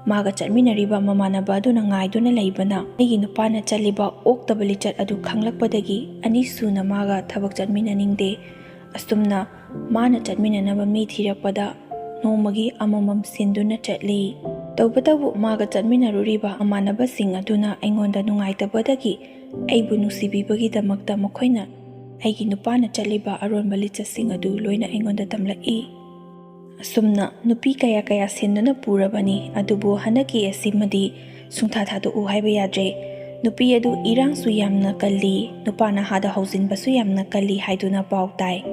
ꯃꯥꯒ ꯆꯠꯃꯤꯟꯅꯔꯤꯕ ꯃꯃꯥꯟꯅꯕ ꯑꯗꯨꯅ ꯉꯥꯏꯗꯨꯅ ꯂꯩꯕꯅ ꯑꯩꯒꯤ ꯅꯨꯄꯥꯅ ꯆꯠꯂꯤꯕ ꯑꯣꯛꯇꯕ ꯂꯤꯆꯠ ꯑꯗꯨ ꯈꯪꯂꯛꯄꯗꯒꯤ ꯑꯅꯤꯁꯨꯅ ꯃꯥꯒ ꯊꯕꯛ ꯆꯠꯃꯤꯟꯅꯅꯤꯡꯗꯦ꯫ ꯑꯁꯨꯝꯅ ꯃꯥꯅ ꯆꯠꯃꯤꯟꯅꯅꯕ ꯃꯤ ꯊꯤꯔꯛꯄꯗ ꯅꯣꯡꯃꯒꯤ ꯑꯃꯃꯝ ꯁꯤꯟꯗꯨꯅ ꯆꯠꯂꯤ꯫ ꯇꯧꯕꯇꯕꯨ ꯃꯥꯒ ꯆꯠꯃꯤꯟꯅꯔꯨꯔꯤꯕ ꯃꯃꯥꯟꯅꯕꯁꯤꯡ ꯑꯗꯨꯅ ꯑꯩꯉꯣꯟꯗ ꯅꯨꯡꯉꯥꯏꯇꯕꯗꯒꯤ ꯑꯩꯕꯨ ꯅꯨꯡꯁꯤꯕꯤꯕꯒꯤꯗꯃꯛꯇ ꯃꯈꯣꯏꯅ ꯑꯩꯒꯤ ꯅꯨꯄꯥꯅ ꯆꯠꯂꯤꯕ ꯑꯔꯣꯟꯕ ꯂꯤꯆꯠꯁꯤꯡ ꯑꯗꯨ ꯂꯣꯏꯅ ꯑꯩꯉꯣꯟꯗ ꯇꯝꯂꯛꯏ꯫ ꯑꯁꯨꯝꯅ ꯅꯨꯄꯤ ꯀꯌꯥ ꯀꯌꯥ ꯁꯤꯟꯗꯨꯅ ꯄꯨꯔꯕꯅꯤ, ꯑꯗꯨꯕꯨ ꯍꯟꯗꯛꯀꯤ ꯑꯁꯤꯃꯗꯤ ꯁꯨꯡꯊꯥ ꯊꯥꯗꯣꯛꯎ ꯍꯥꯏꯕ ꯌꯥꯗ꯭ꯔꯦ꯫ ꯅꯨꯄꯤ ꯑꯗꯨ ꯏꯔꯥꯡꯁꯨ ꯌꯥꯝꯅ ꯀꯜꯂꯤ, ꯅꯨꯄꯥ ꯅꯍꯥꯗ ꯍꯧꯖꯤꯟꯕꯁꯨ ꯌꯥꯝꯅ ꯀꯜꯂꯤ ꯍꯥꯏꯗꯨꯅ ꯄꯥꯎ ꯇꯥꯏ꯫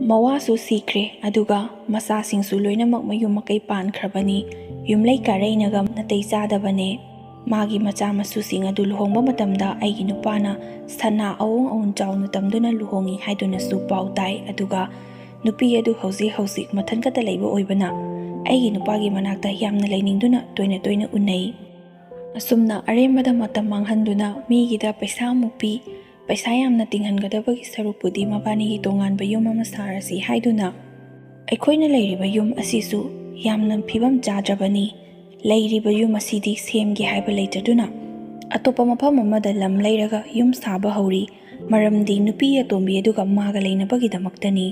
ꯃꯋꯥꯁꯨ ꯁꯤꯈ꯭ꯔꯦ, ꯑꯗꯨꯒ ꯃꯆꯥꯁꯤꯡꯁꯨ ꯂꯣꯏꯅꯃꯛ ꯃꯌꯨꯝ ꯃꯀꯩ ꯄꯥꯟꯈ꯭ꯔꯕꯅꯤ꯫ ꯌꯨꯝꯂꯩ ꯀꯥꯔꯩꯅꯒ ꯅꯥꯇꯩ ꯆꯥꯗꯕꯅꯦ꯫ ꯃꯥꯒꯤ ꯃꯆꯥ ꯃꯁꯨꯁꯤꯡ ꯑꯗꯨ ꯂꯨꯍꯣꯡꯕ ꯃꯇꯝꯗ ꯑꯩꯒꯤ ꯅꯨꯄꯥꯅ ꯁꯅꯥ ꯑꯋꯣꯡ ꯑꯋꯨꯟ ꯆꯥꯎꯅ ꯇꯝꯗꯨꯅ ꯂꯨꯍꯣꯡꯉꯤ ꯍꯥꯏꯗꯨꯅꯁꯨ ꯄꯥꯎ ꯇꯥꯏ꯫ ꯑꯗꯨꯒ ꯅꯨꯄꯤ ꯑꯗꯨ ꯍꯧꯖꯤꯛ ꯍꯧꯖꯤꯛ ꯃꯊꯟ ꯈꯛꯇ ꯂꯩꯕ ꯑꯣꯏꯕꯅ ꯑꯩꯒꯤ ꯅꯨꯄꯥꯒꯤ ꯃꯅꯥꯛꯇ ꯌꯥꯝꯅ ꯂꯩꯅꯤꯡꯗꯨꯅ ꯇꯣꯏꯅ ꯇꯣꯏꯅ ꯎꯅꯩ꯫ ꯑꯁꯨꯝꯅ ꯑꯔꯦꯝꯕꯗ ꯃꯇꯝ ꯃꯥꯡꯍꯟꯗꯨꯅ ꯃꯤꯒꯤꯗ ꯄꯩꯁꯥ ꯑꯃꯨꯛ ꯄꯤ, ꯄꯩꯁꯥ ꯌꯥꯝꯅ ꯇꯤꯡꯍꯟꯒꯗꯕꯒꯤ ꯁꯔꯨꯛꯄꯨꯗꯤ ꯃꯕꯥꯅꯤꯒꯤ ꯇꯣꯉꯥꯟꯕ ꯌꯨꯝ ꯑꯃ ꯁꯥꯔꯁꯤ ꯍꯥꯏꯗꯨꯅ ꯑꯩꯈꯣꯏꯅ ꯂꯩꯔꯤꯕ ꯌꯨꯝ ꯑꯁꯤꯁꯨ ꯌꯥꯝꯅ ꯐꯤꯕꯝ ꯆꯥꯗ꯭ꯔꯕꯅꯤ꯫ ꯂꯩꯔꯤꯕ ꯌꯨꯝ ꯑꯁꯤꯗꯤ ꯁꯦꯝꯒꯦ ꯍꯥꯏꯕ ꯂꯩꯇꯗꯨꯅ ꯑꯇꯣꯞꯄ ꯃꯐꯝ ꯑꯃꯗ ꯂꯝ ꯂꯩꯔꯒ ꯌꯨꯝ ꯁꯥꯕ ꯍꯧꯔꯤ꯫ ꯃꯔꯝꯗꯤ ꯅꯨꯄꯤ ꯑꯇꯣꯝꯕꯤ ꯑꯗꯨꯒ ꯃꯥꯒ ꯂꯩꯅꯕꯒꯤꯗꯃꯛꯇꯅꯤ꯫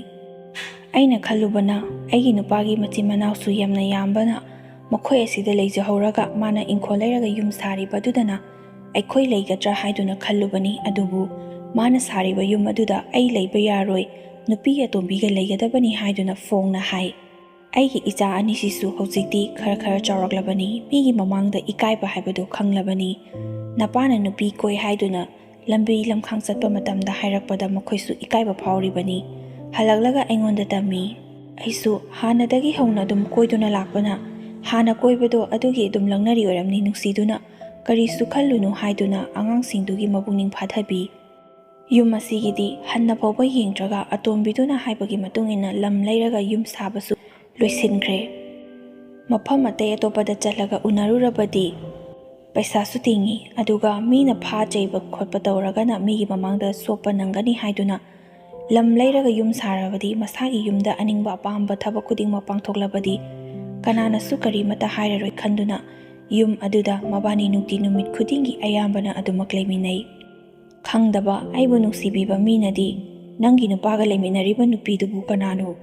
ꯑꯩꯅ ꯈꯜꯂꯨꯕꯅ, ꯑꯩꯒꯤ ꯅꯨꯄꯥꯒꯤ ꯃꯆꯤꯟ ꯃꯅꯥꯎꯁꯨ ꯌꯥꯝꯅ ꯌꯥꯝꯕꯅ, ꯃꯈꯣꯏ ꯑꯁꯤꯗ ꯂꯩꯖꯍꯧꯔꯒ ꯃꯥꯅ ꯏꯪꯈꯣꯜ ꯂꯩꯔꯒ ꯌꯨꯝ ꯁꯥꯔꯤꯕ ꯑꯗꯨꯗꯅ ꯑꯩꯈꯣꯏ ꯂꯩꯒꯗ꯭ꯔꯥ ꯍꯥꯏꯗꯨꯅ ꯈꯜꯂꯨꯕꯅꯤ꯫ ꯑꯗꯨꯕꯨ ꯃꯥꯅ ꯁꯥꯔꯤꯕ ꯌꯨꯝ ꯑꯗꯨꯗ ꯑꯩ ꯂꯩꯕ ꯌꯥꯔꯣꯏ, ꯅꯨꯄꯤ ꯑꯇꯣꯝꯕꯤꯒ ꯂꯩꯒꯗꯕꯅꯤ ꯍꯥꯏꯗꯨꯅ ꯐꯣꯡꯅ ꯍꯥꯏ꯫ ꯑꯩꯒꯤ ꯏꯆꯥ ꯑꯅꯤꯁꯤꯁꯨ ꯍꯧꯖꯤꯛꯇꯤ ꯈꯔ ꯈꯔ ꯆꯥꯎꯔꯛꯂꯕꯅꯤ, ꯃꯤꯒꯤ ꯃꯃꯥꯡꯗ ꯏꯀꯥꯏꯕ ꯍꯥꯏꯕꯗꯨ ꯈꯪꯂꯕꯅꯤ꯫ ꯅꯄꯥꯅ ꯅꯨꯄꯤ ꯀꯣꯏ ꯍꯥꯏꯗꯨꯅ ꯂꯝꯕꯤ ꯂꯝꯈꯥꯡ ꯆꯠꯄ ꯃꯇꯝꯗ ꯍꯥꯏꯔꯛꯄꯗ ꯃꯈꯣꯏꯁꯨ ꯏꯀꯥꯏꯕ ꯐꯥꯎꯔꯤꯕꯅꯤ꯫ ꯍꯜꯂꯛꯂꯒ ꯑꯩꯉꯣꯟꯗ ꯇꯝꯃꯤ꯫ ꯑꯩꯁꯨ ꯍꯥꯟꯅꯗꯒꯤ ꯍꯧꯅ ꯑꯗꯨꯝ ꯀꯣꯏꯗꯨꯅ ꯂꯥꯛꯄꯅ, ꯍꯥꯟꯅ ꯀꯣꯏꯕꯗꯣ ꯑꯗꯨꯒꯤ ꯑꯗꯨꯝ ꯂꯪꯅꯔꯤ ꯑꯣꯏꯔꯝꯅꯤ ꯅꯨꯡꯁꯤꯗꯨꯅ, ꯀꯔꯤꯁꯨ ꯈꯜꯂꯨꯅꯨ ꯍꯥꯏꯗꯨꯅ ꯑꯉꯥꯡꯁꯤꯡꯗꯨꯒꯤ ꯃꯄꯨꯛꯅꯤꯡ ꯐꯥꯊꯕꯤ꯫ ꯌꯨꯝ ꯑꯁꯤꯒꯤꯗꯤ ꯍꯟꯅ ꯐꯥꯎꯕ ꯌꯦꯡꯗ꯭ꯔꯒ ꯑꯇꯣꯝꯕꯤꯗꯨꯅ ꯍꯥꯏꯕꯒꯤ ꯃꯇꯨꯡ ꯏꯟꯅ ꯂꯝ ꯂꯩꯔꯒ ꯌꯨꯝ ꯁꯥꯕꯁꯨ ꯂꯣꯏꯁꯤꯟꯈ꯭ꯔꯦ꯫ ꯃꯐꯝ ꯑꯇꯩ ꯑꯇꯣꯞꯄꯗ ꯆꯠꯂꯒ ꯎꯅꯔꯨꯔꯕꯗꯤ ꯄꯩꯁꯥꯁꯨ ꯇꯤꯡꯉꯤ, ꯑꯗꯨꯒ ꯃꯤꯅ ꯐꯥ ꯆꯩꯕ ꯈꯣꯠꯄ ꯇꯧꯔꯒꯅ ꯃꯤꯒꯤ ꯃꯃꯥꯡꯗ ꯁꯣꯛꯄ ꯅꯪꯒꯅꯤ ꯍꯥꯏꯗꯨꯅ ꯂꯝ ꯂꯩꯔꯒ ꯌꯨꯝ ꯁꯥꯔꯕꯗꯤ ꯃꯁꯥꯒꯤ ꯌꯨꯝꯗ ꯑꯅꯤꯡꯕ ꯑꯄꯥꯝꯕ ꯊꯕꯛ ꯈꯨꯗꯤꯡꯃꯛ ꯄꯥꯡꯊꯣꯛꯂꯕꯗꯤ ꯀꯅꯥꯅꯁꯨ ꯀꯔꯤꯃꯠꯇ ꯍꯥꯏꯔꯔꯣꯏ ꯈꯟꯗꯨꯅ ꯌꯨꯝ ꯑꯗꯨꯗ ꯃꯕꯥꯅꯤ ꯅꯨꯡꯇꯤ ꯅꯨꯃꯤꯠ ꯈꯨꯗꯤꯡꯒꯤ ꯑꯌꯥꯝꯕꯅ ꯑꯗꯨꯃꯛ ꯂꯩꯃꯤꯟꯅꯩ꯫ ꯈꯪꯗꯕ ꯑꯩꯕꯨ ꯅꯨꯡꯁꯤꯕꯤꯕ ꯃꯤꯅꯗꯤ, "ꯅꯪꯒꯤ ꯅꯨꯄꯥꯒ ꯂꯩꯃꯤꯟꯅꯔꯤꯕ ꯅꯨꯄꯤꯗꯨꯕꯨ ꯀꯅꯥꯅꯣ?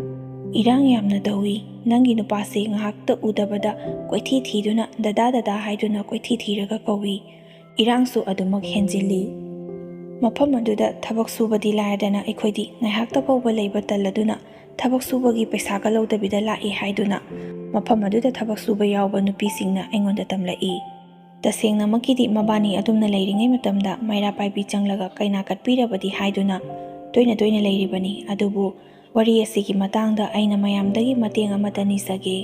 ꯏꯔꯥꯡ ꯌꯥꯝꯅ ꯇꯧꯏ꯫ ꯅꯪꯒꯤ ꯅꯨꯄꯥꯁꯤ ꯉꯥꯏꯍꯥꯛꯇ ꯎꯗꯕꯗ ꯀꯣꯏꯊꯤ ꯊꯤꯗꯨꯅ ꯗꯗꯥ ꯗꯗꯥ ꯍꯥꯏꯗꯨꯅ ꯀꯣꯏꯊꯤ ꯊꯤꯔꯒ ꯀꯧꯏ꯫ ꯏꯔꯥꯡꯁꯨ ꯑꯗꯨꯃꯛ ꯍꯦꯟꯖꯤꯜꯂꯤ꯫ ꯃꯐꯝ ꯑꯗꯨꯗ ꯊꯕꯛ ꯁꯨꯕꯗꯤ ꯂꯥꯏꯔꯗꯅ ꯑꯩꯈꯣꯏꯗꯤ ꯉꯥꯏꯍꯥꯛꯇ ꯐꯥꯎꯕ ꯂꯩꯕ ꯇꯜꯂꯗꯨꯅ ꯊꯕꯛ ꯁꯨꯕꯒꯤ ꯄꯩꯁꯥꯒ ꯂꯧꯗꯕꯤꯗ ꯂꯥꯛꯏ" ꯍꯥꯏꯗꯨꯅ ꯃꯐꯝ ꯑꯗꯨꯗ ꯊꯕꯛ ꯁꯨꯕ ꯌꯥꯎꯕ ꯅꯨꯄꯤꯁꯤꯡꯅ ꯑꯩꯉꯣꯟꯗ ꯇꯝꯂꯛꯏ꯫ ꯇꯁꯦꯡꯅꯃꯛꯀꯤꯗꯤ ꯃꯕꯥꯅꯤ ꯑꯗꯨꯝꯅ ꯂꯩꯔꯤꯉꯩ ꯃꯇꯝꯗ ꯃꯩꯔꯥ ꯄꯥꯏꯕꯤ ꯆꯪꯂꯒ ꯀꯩꯅꯥ ꯀꯠꯄꯤꯔꯕꯗꯤ ꯍꯥꯏꯗꯨꯅ ꯇꯣꯏꯅ ꯇꯣꯏꯅ ꯂꯩꯔꯤꯕꯅꯤ꯫ ꯑꯗꯨꯕꯨ ꯋꯥꯔꯤ ꯑꯁꯤꯒꯤ ꯃꯇꯥꯡꯗ ꯑꯩꯅ ꯃꯌꯥꯝꯗꯒꯤ ꯃꯇꯦꯡ ꯑꯃꯠꯇ ꯅꯤꯖꯒꯦ꯫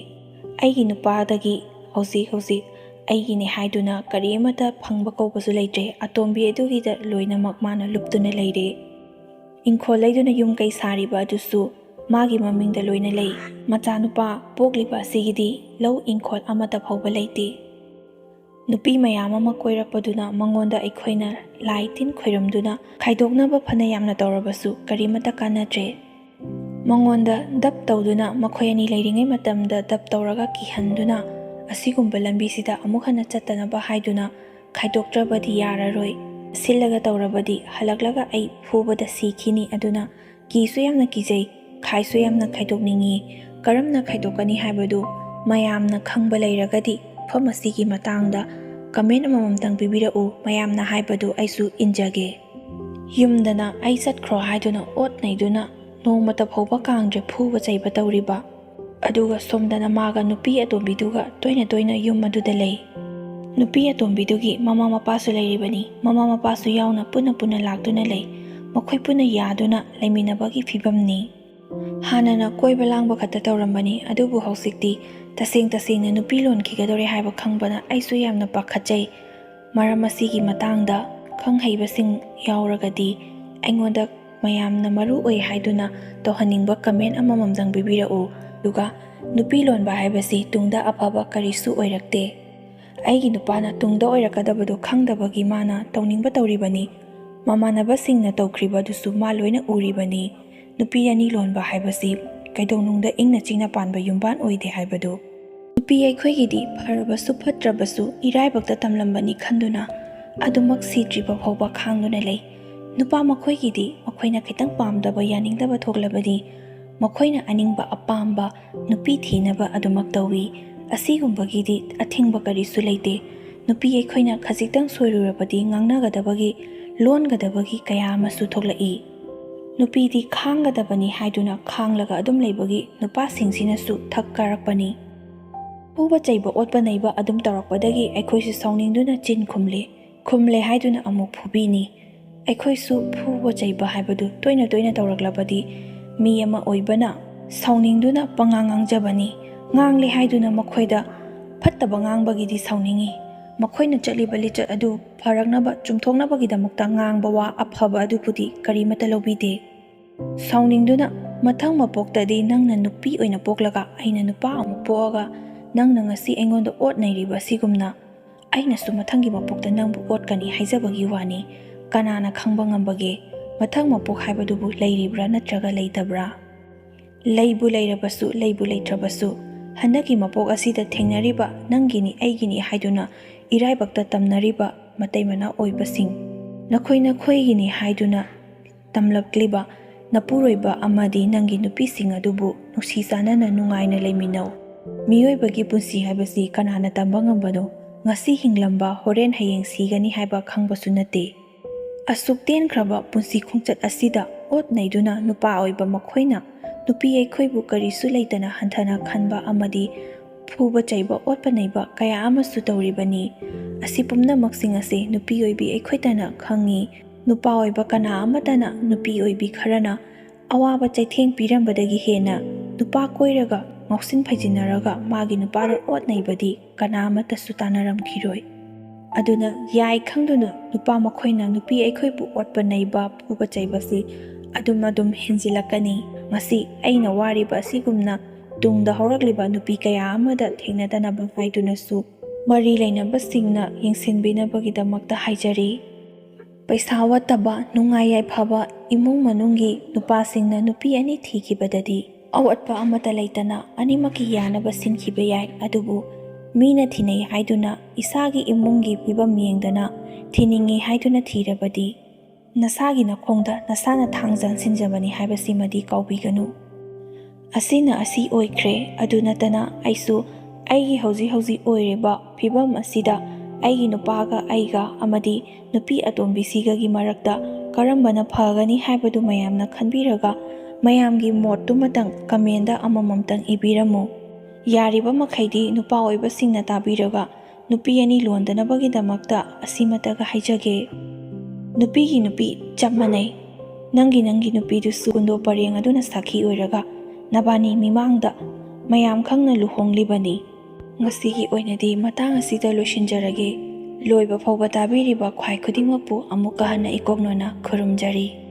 ꯑꯩꯒꯤ ꯅꯨꯄꯥꯗꯒꯤ ꯍꯧꯖꯤꯛ ꯍꯧꯖꯤꯛ ꯑꯩꯒꯤꯅꯦ ꯍꯥꯏꯗꯨꯅ ꯀꯔꯤ ꯑꯃꯠꯇ ꯐꯪꯕ ꯀꯧꯕꯁꯨ ꯂꯩꯇ꯭ꯔꯦ꯫ ꯑꯇꯣꯝꯕꯤ ꯑꯗꯨꯒꯤꯗ ꯂꯣꯏꯅꯃꯛ ꯃꯥꯅ ꯂꯨꯞꯇꯨꯅ ꯂꯩꯔꯦ꯫ ꯏꯪꯈꯣꯜ ꯂꯩꯗꯨꯅ ꯌꯨꯝ ꯀꯩ ꯁꯥꯔꯤꯕ ꯑꯗꯨꯁꯨ ꯃꯥꯒꯤ ꯃꯃꯤꯡꯗ ꯂꯣꯏꯅ ꯂꯩ꯫ ꯃꯆꯥꯅꯨꯄꯥ ꯄꯣꯛꯂꯤꯕ ꯑꯁꯤꯒꯤꯗꯤ ꯂꯧ ꯏꯪꯈꯣꯜ ꯑꯃꯠꯇ ꯐꯥꯎꯕ ꯂꯩꯇꯦ꯫ ꯅꯨꯄꯤ ꯃꯌꯥꯝ ꯑꯃ ꯀꯣꯏꯔꯛꯄꯗꯨꯅ ꯃꯉꯣꯟꯗ ꯑꯩꯈꯣꯏꯅ ꯂꯥꯏ ꯇꯤꯟ ꯈꯣꯏꯔꯝꯗꯨꯅ ꯈꯥꯏꯗꯣꯛꯅꯕ ꯐꯅ ꯌꯥꯝꯅ ꯇꯧꯔꯕꯁꯨ ꯀꯔꯤꯃꯠꯇ ꯀꯥꯟꯅꯗ꯭ꯔꯦ꯫ ꯃꯉꯣꯟꯗ ꯗꯞ ꯇꯧꯗꯨꯅ, ꯃꯈꯣꯏ ꯑꯅꯤ ꯂꯩꯔꯤꯉꯩ ꯃꯇꯝꯗ ꯗꯞ ꯇꯧꯔꯒ ꯀꯤꯍꯟꯗꯨꯅ, ꯑꯁꯤꯒꯨꯝꯕ ꯂꯝꯕꯤꯁꯤꯗ ꯑꯃꯨꯛ ꯍꯟꯅ ꯆꯠꯇꯅꯕ ꯍꯥꯏꯗꯨꯅ ꯈꯥꯏꯗꯣꯛꯇ꯭ꯔꯕꯗꯤ ꯌꯥꯔꯔꯣꯏ, ꯁꯤꯜꯂꯒ ꯇꯧꯔꯕꯗꯤ ꯍꯜꯂꯛꯂꯒ ꯑꯩ ꯐꯨꯕꯗ ꯁꯤꯈꯤꯅꯤ꯫ ꯑꯗꯨꯅ ꯀꯤꯁꯨ ꯌꯥꯝꯅ ꯀꯤꯖꯩ, ꯈꯥꯏꯁꯨ ꯌꯥꯝꯅ ꯈꯥꯏꯗꯣꯛꯅꯤꯡꯉꯤ꯫ ꯀꯔꯝꯅ ꯈꯥꯏꯗꯣꯛꯀꯅꯤ ꯍꯥꯏꯕꯗꯨ ꯃꯌꯥꯝꯅ ꯈꯪꯕ ꯂꯩꯔꯒꯗꯤ ꯃꯐꯝ ꯑꯁꯤꯒꯤ ꯃꯇꯥꯡꯗ ꯀꯃꯦꯟ ꯑꯃꯃꯝꯇꯪ ꯄꯤꯕꯤꯔꯛꯎ꯫ ꯃꯌꯥꯝꯅ ꯍꯥꯏꯕꯗꯨ ꯑꯩꯁꯨ ꯏꯟꯖꯒꯦ꯫ ꯌꯨꯝꯗꯅ ꯑꯩ ꯆꯠꯈ꯭ꯔꯣ ꯍꯥꯏꯗꯨꯅ ꯑꯣꯠ ꯅꯩꯗꯨꯅ ꯅꯣꯡꯃꯇ ꯐꯥꯎꯕ ꯀꯥꯡꯗ꯭ꯔꯦ ꯐꯨꯕ ꯆꯩꯕ ꯇꯧꯔꯤꯕ꯫ ꯑꯗꯨꯒ ꯁꯣꯝꯗꯅ ꯃꯥꯒ ꯅꯨꯄꯤ ꯑꯇꯣꯝꯕꯤꯗꯨꯒ ꯇꯣꯏꯅ ꯇꯣꯏꯅ ꯌꯨꯝ ꯑꯗꯨꯗ ꯂꯩ꯫ ꯅꯨꯄꯤ ꯑꯇꯣꯝꯕꯤꯗꯨꯒꯤ ꯃꯃꯥ ꯃꯄꯥꯁꯨ ꯂꯩꯔꯤꯕꯅꯤ꯫ ꯃꯃꯥ ꯃꯄꯥꯁꯨ ꯌꯥꯎꯅ ꯄꯨꯟꯅ ꯄꯨꯟꯅ ꯂꯥꯛꯇꯨꯅ ꯂꯩ꯫ ꯃꯈꯣꯏ ꯄꯨꯟꯅ ꯌꯥꯗꯨꯅ ꯂꯩꯃꯤꯟꯅꯕꯒꯤ ꯐꯤꯕꯝꯅꯤ꯫ ꯍꯥꯟꯅꯅ ꯀꯣꯏꯕ ꯂꯥꯡꯕ ꯈꯛꯇ ꯇꯧꯔꯝꯕꯅꯤ, ꯑꯗꯨꯕꯨ ꯍꯧꯖꯤꯛꯇꯤ ꯇꯁꯦꯡ ꯇꯁꯦꯡꯅ ꯅꯨꯄꯤ ꯂꯣꯟꯈꯤꯒꯗꯧꯔꯦ ꯍꯥꯏꯕ ꯈꯪꯕꯅ ꯑꯩꯁꯨ ꯌꯥꯝꯅ ꯄꯥꯈꯠꯆꯩ꯫ ꯃꯔꯝ ꯑꯁꯤꯒꯤ ꯃꯇꯥꯡꯗ ꯈꯪꯍꯩꯕꯁꯤꯡ ꯌꯥꯎꯔꯒꯗꯤ ꯑꯩꯉꯣꯟꯗ ꯃꯌꯥꯝꯅ ꯃꯔꯨ ꯑꯣꯏ ꯍꯥꯏꯗꯨꯅ ꯇꯧꯍꯟꯅꯤꯡꯕ ꯀꯃꯦꯟ ꯑꯃꯃꯝꯇꯪ ꯄꯤꯕꯤꯔꯛꯎ꯫ ꯑꯗꯨꯒ ꯅꯨꯄꯤ ꯂꯣꯟꯕ ꯍꯥꯏꯕꯁꯤ ꯇꯨꯡꯗ ꯑꯐꯕ ꯀꯔꯤꯁꯨ ꯑꯣꯏꯔꯛꯇꯦ꯫ ꯑꯩꯒꯤ ꯅꯨꯄꯥꯅ ꯇꯨꯡꯗ ꯑꯣꯏꯔꯛꯀꯗꯕꯗꯨ ꯈꯪꯗꯕꯒꯤ ꯃꯥꯅ ꯇꯧꯅꯤꯡꯕ ꯇꯧꯔꯤꯕꯅꯤ꯫ ꯃꯃꯥꯟꯅꯕꯁꯤꯡꯅ ꯇꯧꯈ꯭ꯔꯤꯕꯗꯨꯁꯨ ꯃꯥ ꯂꯣꯏꯅ ꯎꯔꯤꯕꯅꯤ꯫ ꯅꯨꯄꯤ ꯑꯅꯤ ꯂꯣꯟꯕ ꯍꯥꯏꯕꯁꯤ ꯀꯩꯗꯧꯅꯨꯡꯗ ꯏꯪꯅ ꯆꯤꯛꯅ ꯄꯥꯟꯕ ꯌꯨꯝꯕꯥꯟ ꯑꯣꯏꯗꯦ ꯍꯥꯏꯕꯗꯨ꯫ ꯅꯨꯄꯤ ꯑꯩꯈꯣꯏꯒꯤꯗꯤ ꯐꯔꯕꯁꯨ ꯐꯠꯇ꯭ꯔꯕꯁꯨ ꯏꯔꯥꯏꯕꯛꯇ ꯇꯝꯂꯝꯕꯅꯤ ꯈꯟꯗꯨꯅ ꯑꯗꯨꯃꯛ ꯁꯤꯗ꯭ꯔꯤꯕ ꯐꯥꯎꯕ ꯈꯥꯡꯗꯨꯅ ꯂꯩ꯫ ꯅꯨꯄꯥ ꯃꯈꯣꯏꯒꯤꯗꯤ ꯃꯈꯣꯏꯅ ꯈꯤꯇꯪ ꯄꯥꯝꯗꯕ, ꯌꯥꯅꯤꯡꯗꯕ ꯊꯣꯛꯂꯕꯗꯤ ꯃꯈꯣꯏꯅ ꯑꯅꯤꯡꯕ ꯑꯄꯥꯝꯕ ꯅꯨꯄꯤ ꯊꯤꯅꯕ ꯑꯗꯨꯃꯛ ꯇꯧꯏ꯫ ꯑꯁꯤꯒꯨꯝꯕꯒꯤꯗꯤ ꯑꯊꯤꯡꯕ ꯀꯔꯤꯁꯨ ꯂꯩꯇꯦ꯫ ꯅꯨꯄꯤ ꯑꯩꯈꯣꯏꯅ ꯈꯖꯤꯛꯇꯪ ꯁꯣꯏꯔꯨꯔꯕꯗꯤ ꯉꯥꯡꯅꯒꯗꯕꯒꯤ, ꯂꯣꯟꯒꯗꯕꯒꯤ ꯀꯌꯥ ꯑꯃꯁꯨ ꯊꯣꯛꯂꯛꯏ꯫ ꯅꯨꯄꯤꯗꯤ ꯈꯥꯡꯒꯗꯕꯅꯤ ꯍꯥꯏꯗꯨꯅ ꯈꯥꯡꯂꯒ ꯑꯗꯨꯝ ꯂꯩꯕꯒꯤ ꯅꯨꯄꯥꯁꯤꯡꯁꯤꯅꯁꯨ ꯊꯛ ꯀꯥꯔꯛꯄꯅꯤ꯫ ꯐꯨꯕ ꯆꯩꯕ ꯑꯣꯠꯄ ꯅꯩꯕ ꯑꯗꯨꯝ ꯇꯧꯔꯛꯄꯗꯒꯤ ꯑꯩꯈꯣꯏꯁꯨ ꯁꯥꯎꯅꯤꯡꯗꯨꯅ ꯆꯤꯟ ꯈꯨꯝꯂꯦ꯫ ꯈꯨꯝꯂꯦ ꯍꯥꯏꯗꯨꯅ ꯑꯃꯨꯛ ꯐꯨꯕꯤꯅꯤ꯫ ꯑꯩꯈꯣꯏꯁꯨ ꯐꯨꯕ ꯆꯩꯕ ꯍꯥꯏꯕꯗꯨ ꯇꯣꯏꯅ ꯇꯣꯏꯅ ꯇꯧꯔꯛꯂꯕꯗꯤ ꯃꯤ ꯑꯃ ꯑꯣꯏꯕꯅ ꯁꯥꯎꯅꯤꯡꯗꯨꯅ ꯄꯉꯥꯡ ꯉꯥꯡꯖꯕꯅꯤ꯫ ꯉꯥꯡꯂꯦ ꯍꯥꯏꯗꯨꯅ ꯃꯈꯣꯏꯗ ꯐꯠꯇꯕ ꯉꯥꯡꯕꯒꯤꯗꯤ ꯁꯥꯎꯅꯤꯡꯉꯤ꯫ ꯃꯈꯣꯏꯅ ꯆꯠꯂꯤꯕ ꯂꯤꯆꯠ ꯑꯗꯨ ꯐꯔꯛꯅꯕ, ꯆꯨꯝꯊꯣꯛꯅꯕꯒꯤꯗꯃꯛꯇ ꯉꯥꯡꯕ ꯋꯥ ꯑꯐꯕ ꯑꯗꯨꯕꯨꯗꯤ ꯀꯔꯤꯃꯠꯇ ꯂꯧꯕꯤꯗꯦ꯫ ꯁꯥꯎꯅꯤꯡꯗꯨꯅ, "ꯃꯊꯪ ꯃꯄꯣꯛꯇꯗꯤ ꯅꯪꯅ ꯅꯨꯄꯤ ꯑꯣꯏꯅ ꯄꯣꯛꯂꯒ ꯑꯩꯅ ꯅꯨꯄꯥ ꯑꯃꯨꯛ ꯄꯣꯛꯑꯒ ꯅꯪꯅ ꯉꯁꯤ ꯑꯩꯉꯣꯟꯗ ꯑꯣꯠ ꯅꯩꯔꯤꯕ ꯑꯁꯤꯒꯨꯝꯅ ꯑꯩꯅꯁꯨ ꯃꯊꯪꯒꯤ ꯃꯄꯣꯛꯇ ꯅꯪꯕꯨ ꯑꯣꯠꯀꯅꯤ" ꯍꯥꯏꯖꯕꯒꯤ ꯋꯥꯅꯤ꯫ ꯀꯅꯥꯅ ꯈꯪꯕ ꯉꯝꯕꯒꯦ? ꯃꯊꯪ ꯃꯄꯣꯛ ꯍꯥꯏꯕꯗꯨꯕꯨ ꯂꯩꯔꯤꯕ꯭ꯔꯥ ꯅꯠꯇ꯭ꯔꯒ ꯂꯩꯇꯕ꯭ꯔꯥ? ꯂꯩꯕꯨ ꯂꯩꯔꯕꯁꯨ, ꯂꯩꯕꯨ ꯂꯩꯇ꯭ꯔꯕꯁꯨ, ꯍꯟꯗꯛꯀꯤ ꯃꯄꯣꯛ ꯑꯁꯤꯗ ꯊꯦꯡꯅꯔꯤꯕ ꯅꯪꯒꯤꯅꯤ, ꯑꯩꯒꯤꯅꯤ ꯍꯥꯏꯗꯨꯅ ꯏꯔꯥꯏꯕꯛꯇ ꯇꯝꯅꯔꯤꯕ ꯃꯇꯩ ꯃꯅꯥꯎ ꯑꯣꯏꯕꯁꯤꯡ, ꯅꯈꯣꯏ ꯅꯈꯣꯏꯒꯤꯅꯤ ꯍꯥꯏꯗꯨꯅ ꯇꯝꯂꯛꯂꯤꯕ ꯅꯄꯨꯔꯣꯏꯕ ꯑꯃꯗꯤ ꯅꯪꯒꯤ ꯅꯨꯄꯤꯁꯤꯡ ꯑꯗꯨꯕꯨ ꯅꯨꯡꯁꯤ ꯆꯥꯟꯅꯅ ꯅꯨꯡꯉꯥꯏꯅ ꯂꯩꯃꯤꯟꯅꯧ꯫ ꯃꯤꯑꯣꯏꯕꯒꯤ ꯄꯨꯟꯁꯤ ꯍꯥꯏꯕꯁꯤ ꯀꯅꯥꯅ ꯇꯝꯕ ꯉꯝꯕꯅꯣ? ꯉꯁꯤ ꯍꯤꯡꯂꯝꯕ ꯍꯣꯔꯦꯟ ꯍꯌꯦꯡ ꯁꯤꯒꯅꯤ ꯍꯥꯏꯕ ꯈꯪꯕꯁꯨ ꯅꯠꯇꯦ꯫ ꯑꯁꯨꯛ ꯇꯦꯟꯈ꯭ꯔꯕ ꯄꯨꯟꯁꯤ ꯈꯣꯡꯆꯠ ꯑꯁꯤꯗ ꯑꯣꯠ ꯅꯩꯗꯨꯅ ꯅꯨꯄꯥ ꯑꯣꯏꯕ ꯃꯈꯣꯏꯅ ꯅꯨꯄꯤ ꯑꯩꯈꯣꯏꯕꯨ ꯀꯔꯤꯁꯨ ꯂꯩꯇꯅ ꯍꯟꯊꯅ ꯈꯟꯕ ꯑꯃꯗꯤ ꯐꯨꯕ ꯆꯩꯕ, ꯑꯣꯠꯄ ꯅꯩꯕ ꯀꯌꯥ ꯑꯃꯁꯨ ꯇꯧꯔꯤꯕꯅꯤ꯫ ꯑꯁꯤ ꯄꯨꯝꯅꯃꯛꯁꯤꯡ ꯑꯁꯤ ꯅꯨꯄꯤ ꯑꯣꯏꯕꯤ ꯑꯩꯈꯣꯏꯇꯅ ꯈꯪꯉꯤ꯫ ꯅꯨꯄꯥ ꯑꯣꯏꯕ ꯀꯅꯥ ꯑꯃꯠꯇꯅ ꯅꯨꯄꯤ ꯑꯣꯏꯕꯤ ꯈꯔꯅ ꯑꯋꯥꯕ ꯆꯩꯊꯦꯡ ꯄꯤꯔꯝꯕꯗꯒꯤ ꯍꯦꯟꯅ ꯅꯨꯄꯥ ꯀꯣꯏꯔꯒ ꯉꯥꯎꯁꯤꯟ ꯐꯩꯖꯤꯟꯅꯔꯒ ꯃꯥꯒꯤ ꯅꯨꯄꯥꯗ ꯑꯣꯠ ꯅꯩꯕꯗꯤ ꯀꯅꯥ ꯑꯃꯠꯇꯁꯨ ꯇꯥꯟꯅꯔꯝꯈꯤꯔꯣꯏ꯫ ꯑꯗꯨꯅ ꯌꯥꯏ ꯈꯪꯗꯨꯅ ꯅꯨꯄꯥ ꯃꯈꯣꯏꯅ ꯅꯨꯄꯤ ꯑꯩꯈꯣꯏꯕꯨ ꯑꯣꯠꯄ ꯅꯩꯕ, ꯐꯨꯕ ꯆꯩꯕꯁꯤ ꯑꯗꯨꯝ ꯑꯗꯨꯝ ꯍꯦꯟꯖꯤꯜꯂꯛꯀꯅꯤ꯫ ꯃꯁꯤ ꯑꯩꯅ ꯋꯥꯔꯤꯕ ꯑꯁꯤꯒꯨꯝꯅ ꯇꯨꯡꯗ ꯍꯧꯔꯛꯂꯤꯕ ꯅꯨꯄꯤ ꯀꯌꯥ ꯑꯃꯗ ꯊꯦꯡꯅꯗꯅꯕ ꯍꯥꯏꯗꯨꯅꯁꯨ ꯃꯔꯤ ꯂꯩꯅꯕꯁꯤꯡꯅ ꯌꯦꯡꯁꯤꯟꯕꯤꯅꯕꯒꯤꯗꯃꯛꯇ ꯍꯥꯏꯖꯔꯤ꯫ ꯄꯩꯁꯥ ꯋꯥꯠꯇꯕ, ꯅꯨꯡꯉꯥꯏ ꯌꯥꯏꯐꯕ ꯏꯃꯨꯡ ꯃꯅꯨꯡꯒꯤ ꯅꯨꯄꯥꯁꯤꯡꯅ ꯅꯨꯄꯤ ꯑꯅꯤ ꯊꯤꯈꯤꯕꯗꯗꯤ ꯑꯋꯥꯠꯄ ꯑꯃꯠꯇ ꯂꯩꯇꯅ ꯑꯅꯤꯃꯛꯀꯤ ꯌꯥꯅꯕ ꯁꯤꯟꯈꯤꯕ ꯌꯥꯏ꯫ ꯑꯗꯨꯕꯨ ꯃꯤꯅ ꯊꯤꯅꯩ ꯍꯥꯏꯗꯨꯅ ꯏꯁꯥꯒꯤ ꯏꯃꯨꯡꯒꯤ ꯐꯤꯕꯝ ꯌꯦꯡꯗꯅ ꯊꯤꯅꯤꯡꯉꯤ ꯍꯥꯏꯗꯨꯅ ꯊꯤꯔꯕꯗꯤ ꯅꯁꯥꯒꯤ ꯅꯈꯣꯡꯗ ꯅꯁꯥꯅ ꯊꯥꯡ ꯆꯟꯁꯤꯟꯖꯕꯅꯤ ꯍꯥꯏꯕꯁꯤꯃꯗꯤ ꯀꯥꯎꯕꯤꯒꯅꯨ꯫ ꯑꯁꯤꯅ ꯑꯁꯤ ꯑꯣꯏꯈ꯭ꯔꯦ꯫ ꯑꯗꯨ ꯅꯠꯇꯅ ꯑꯩꯁꯨ ꯑꯩꯒꯤ ꯍꯧꯖꯤꯛ ꯍꯧꯖꯤꯛ ꯑꯣꯏꯔꯤꯕ ꯐꯤꯕꯝ ꯑꯁꯤꯗ ꯑꯩꯒꯤ ꯅꯨꯄꯥꯒ ꯑꯩꯒ ꯑꯃꯗꯤ ꯅꯨꯄꯤ ꯑꯇꯣꯝꯕꯤꯁꯤꯒꯒꯤ ꯃꯔꯛꯇ ꯀꯔꯝꯕꯅ ꯐꯒꯅꯤ ꯍꯥꯏꯕꯗꯨ ꯃꯌꯥꯝꯅ ꯈꯟꯕꯤꯔꯒ ꯃꯌꯥꯝꯒꯤ ꯃꯣꯠꯇꯨꯃꯇꯪ ꯀꯃꯦꯟꯗ ꯑꯃꯃꯝꯇꯪ ꯏꯕꯤꯔꯝꯃꯨ꯫ ꯌꯥꯔꯤꯕ ꯃꯈꯩꯗꯤ ꯅꯨꯄꯥ ꯑꯣꯏꯕꯁꯤꯡꯅ ꯇꯥꯕꯤꯔꯒ ꯅꯨꯄꯤ ꯑꯅꯤ ꯂꯣꯟꯗꯅꯕꯒꯤꯗꯃꯛꯇ ꯑꯁꯤꯃꯇꯒ ꯍꯥꯏꯖꯒꯦ꯫ ꯅꯨꯄꯤꯒꯤ ꯅꯨꯄꯤ ꯆꯞ ꯃꯥꯟꯅꯩ꯫ ꯅꯪꯒꯤ ꯅꯪꯒꯤ ꯅꯨꯄꯤꯗꯨꯁꯨ ꯀꯨꯟꯗꯣ ꯄꯔꯦꯡ ꯑꯗꯨꯅ ꯁꯥꯈꯤ ꯑꯣꯏꯔꯒ ꯅꯕꯥꯅꯤ ꯃꯤꯃꯥꯡꯗ ꯃꯌꯥꯝ ꯈꯪꯅ ꯂꯨꯍꯣꯡꯂꯤꯕꯅꯤ꯫ ꯉꯁꯤꯒꯤ ꯑꯣꯏꯅꯗꯤ ꯃꯇꯥꯡ ꯑꯁꯤꯗ ꯂꯣꯏꯁꯤꯟꯖꯔꯒꯦ꯫ ꯂꯣꯏꯕ ꯐꯥꯎꯕ ꯇꯥꯕꯤꯔꯤꯕ ꯈ꯭ꯋꯥꯏ ꯈꯨꯗꯤꯡꯃꯛꯄꯨ ꯑꯃꯨꯛꯀ ꯍꯟꯅ ꯏꯀꯣꯛ ꯅꯣꯟꯅ ꯈꯨꯔꯨꯝꯖꯔꯤ꯫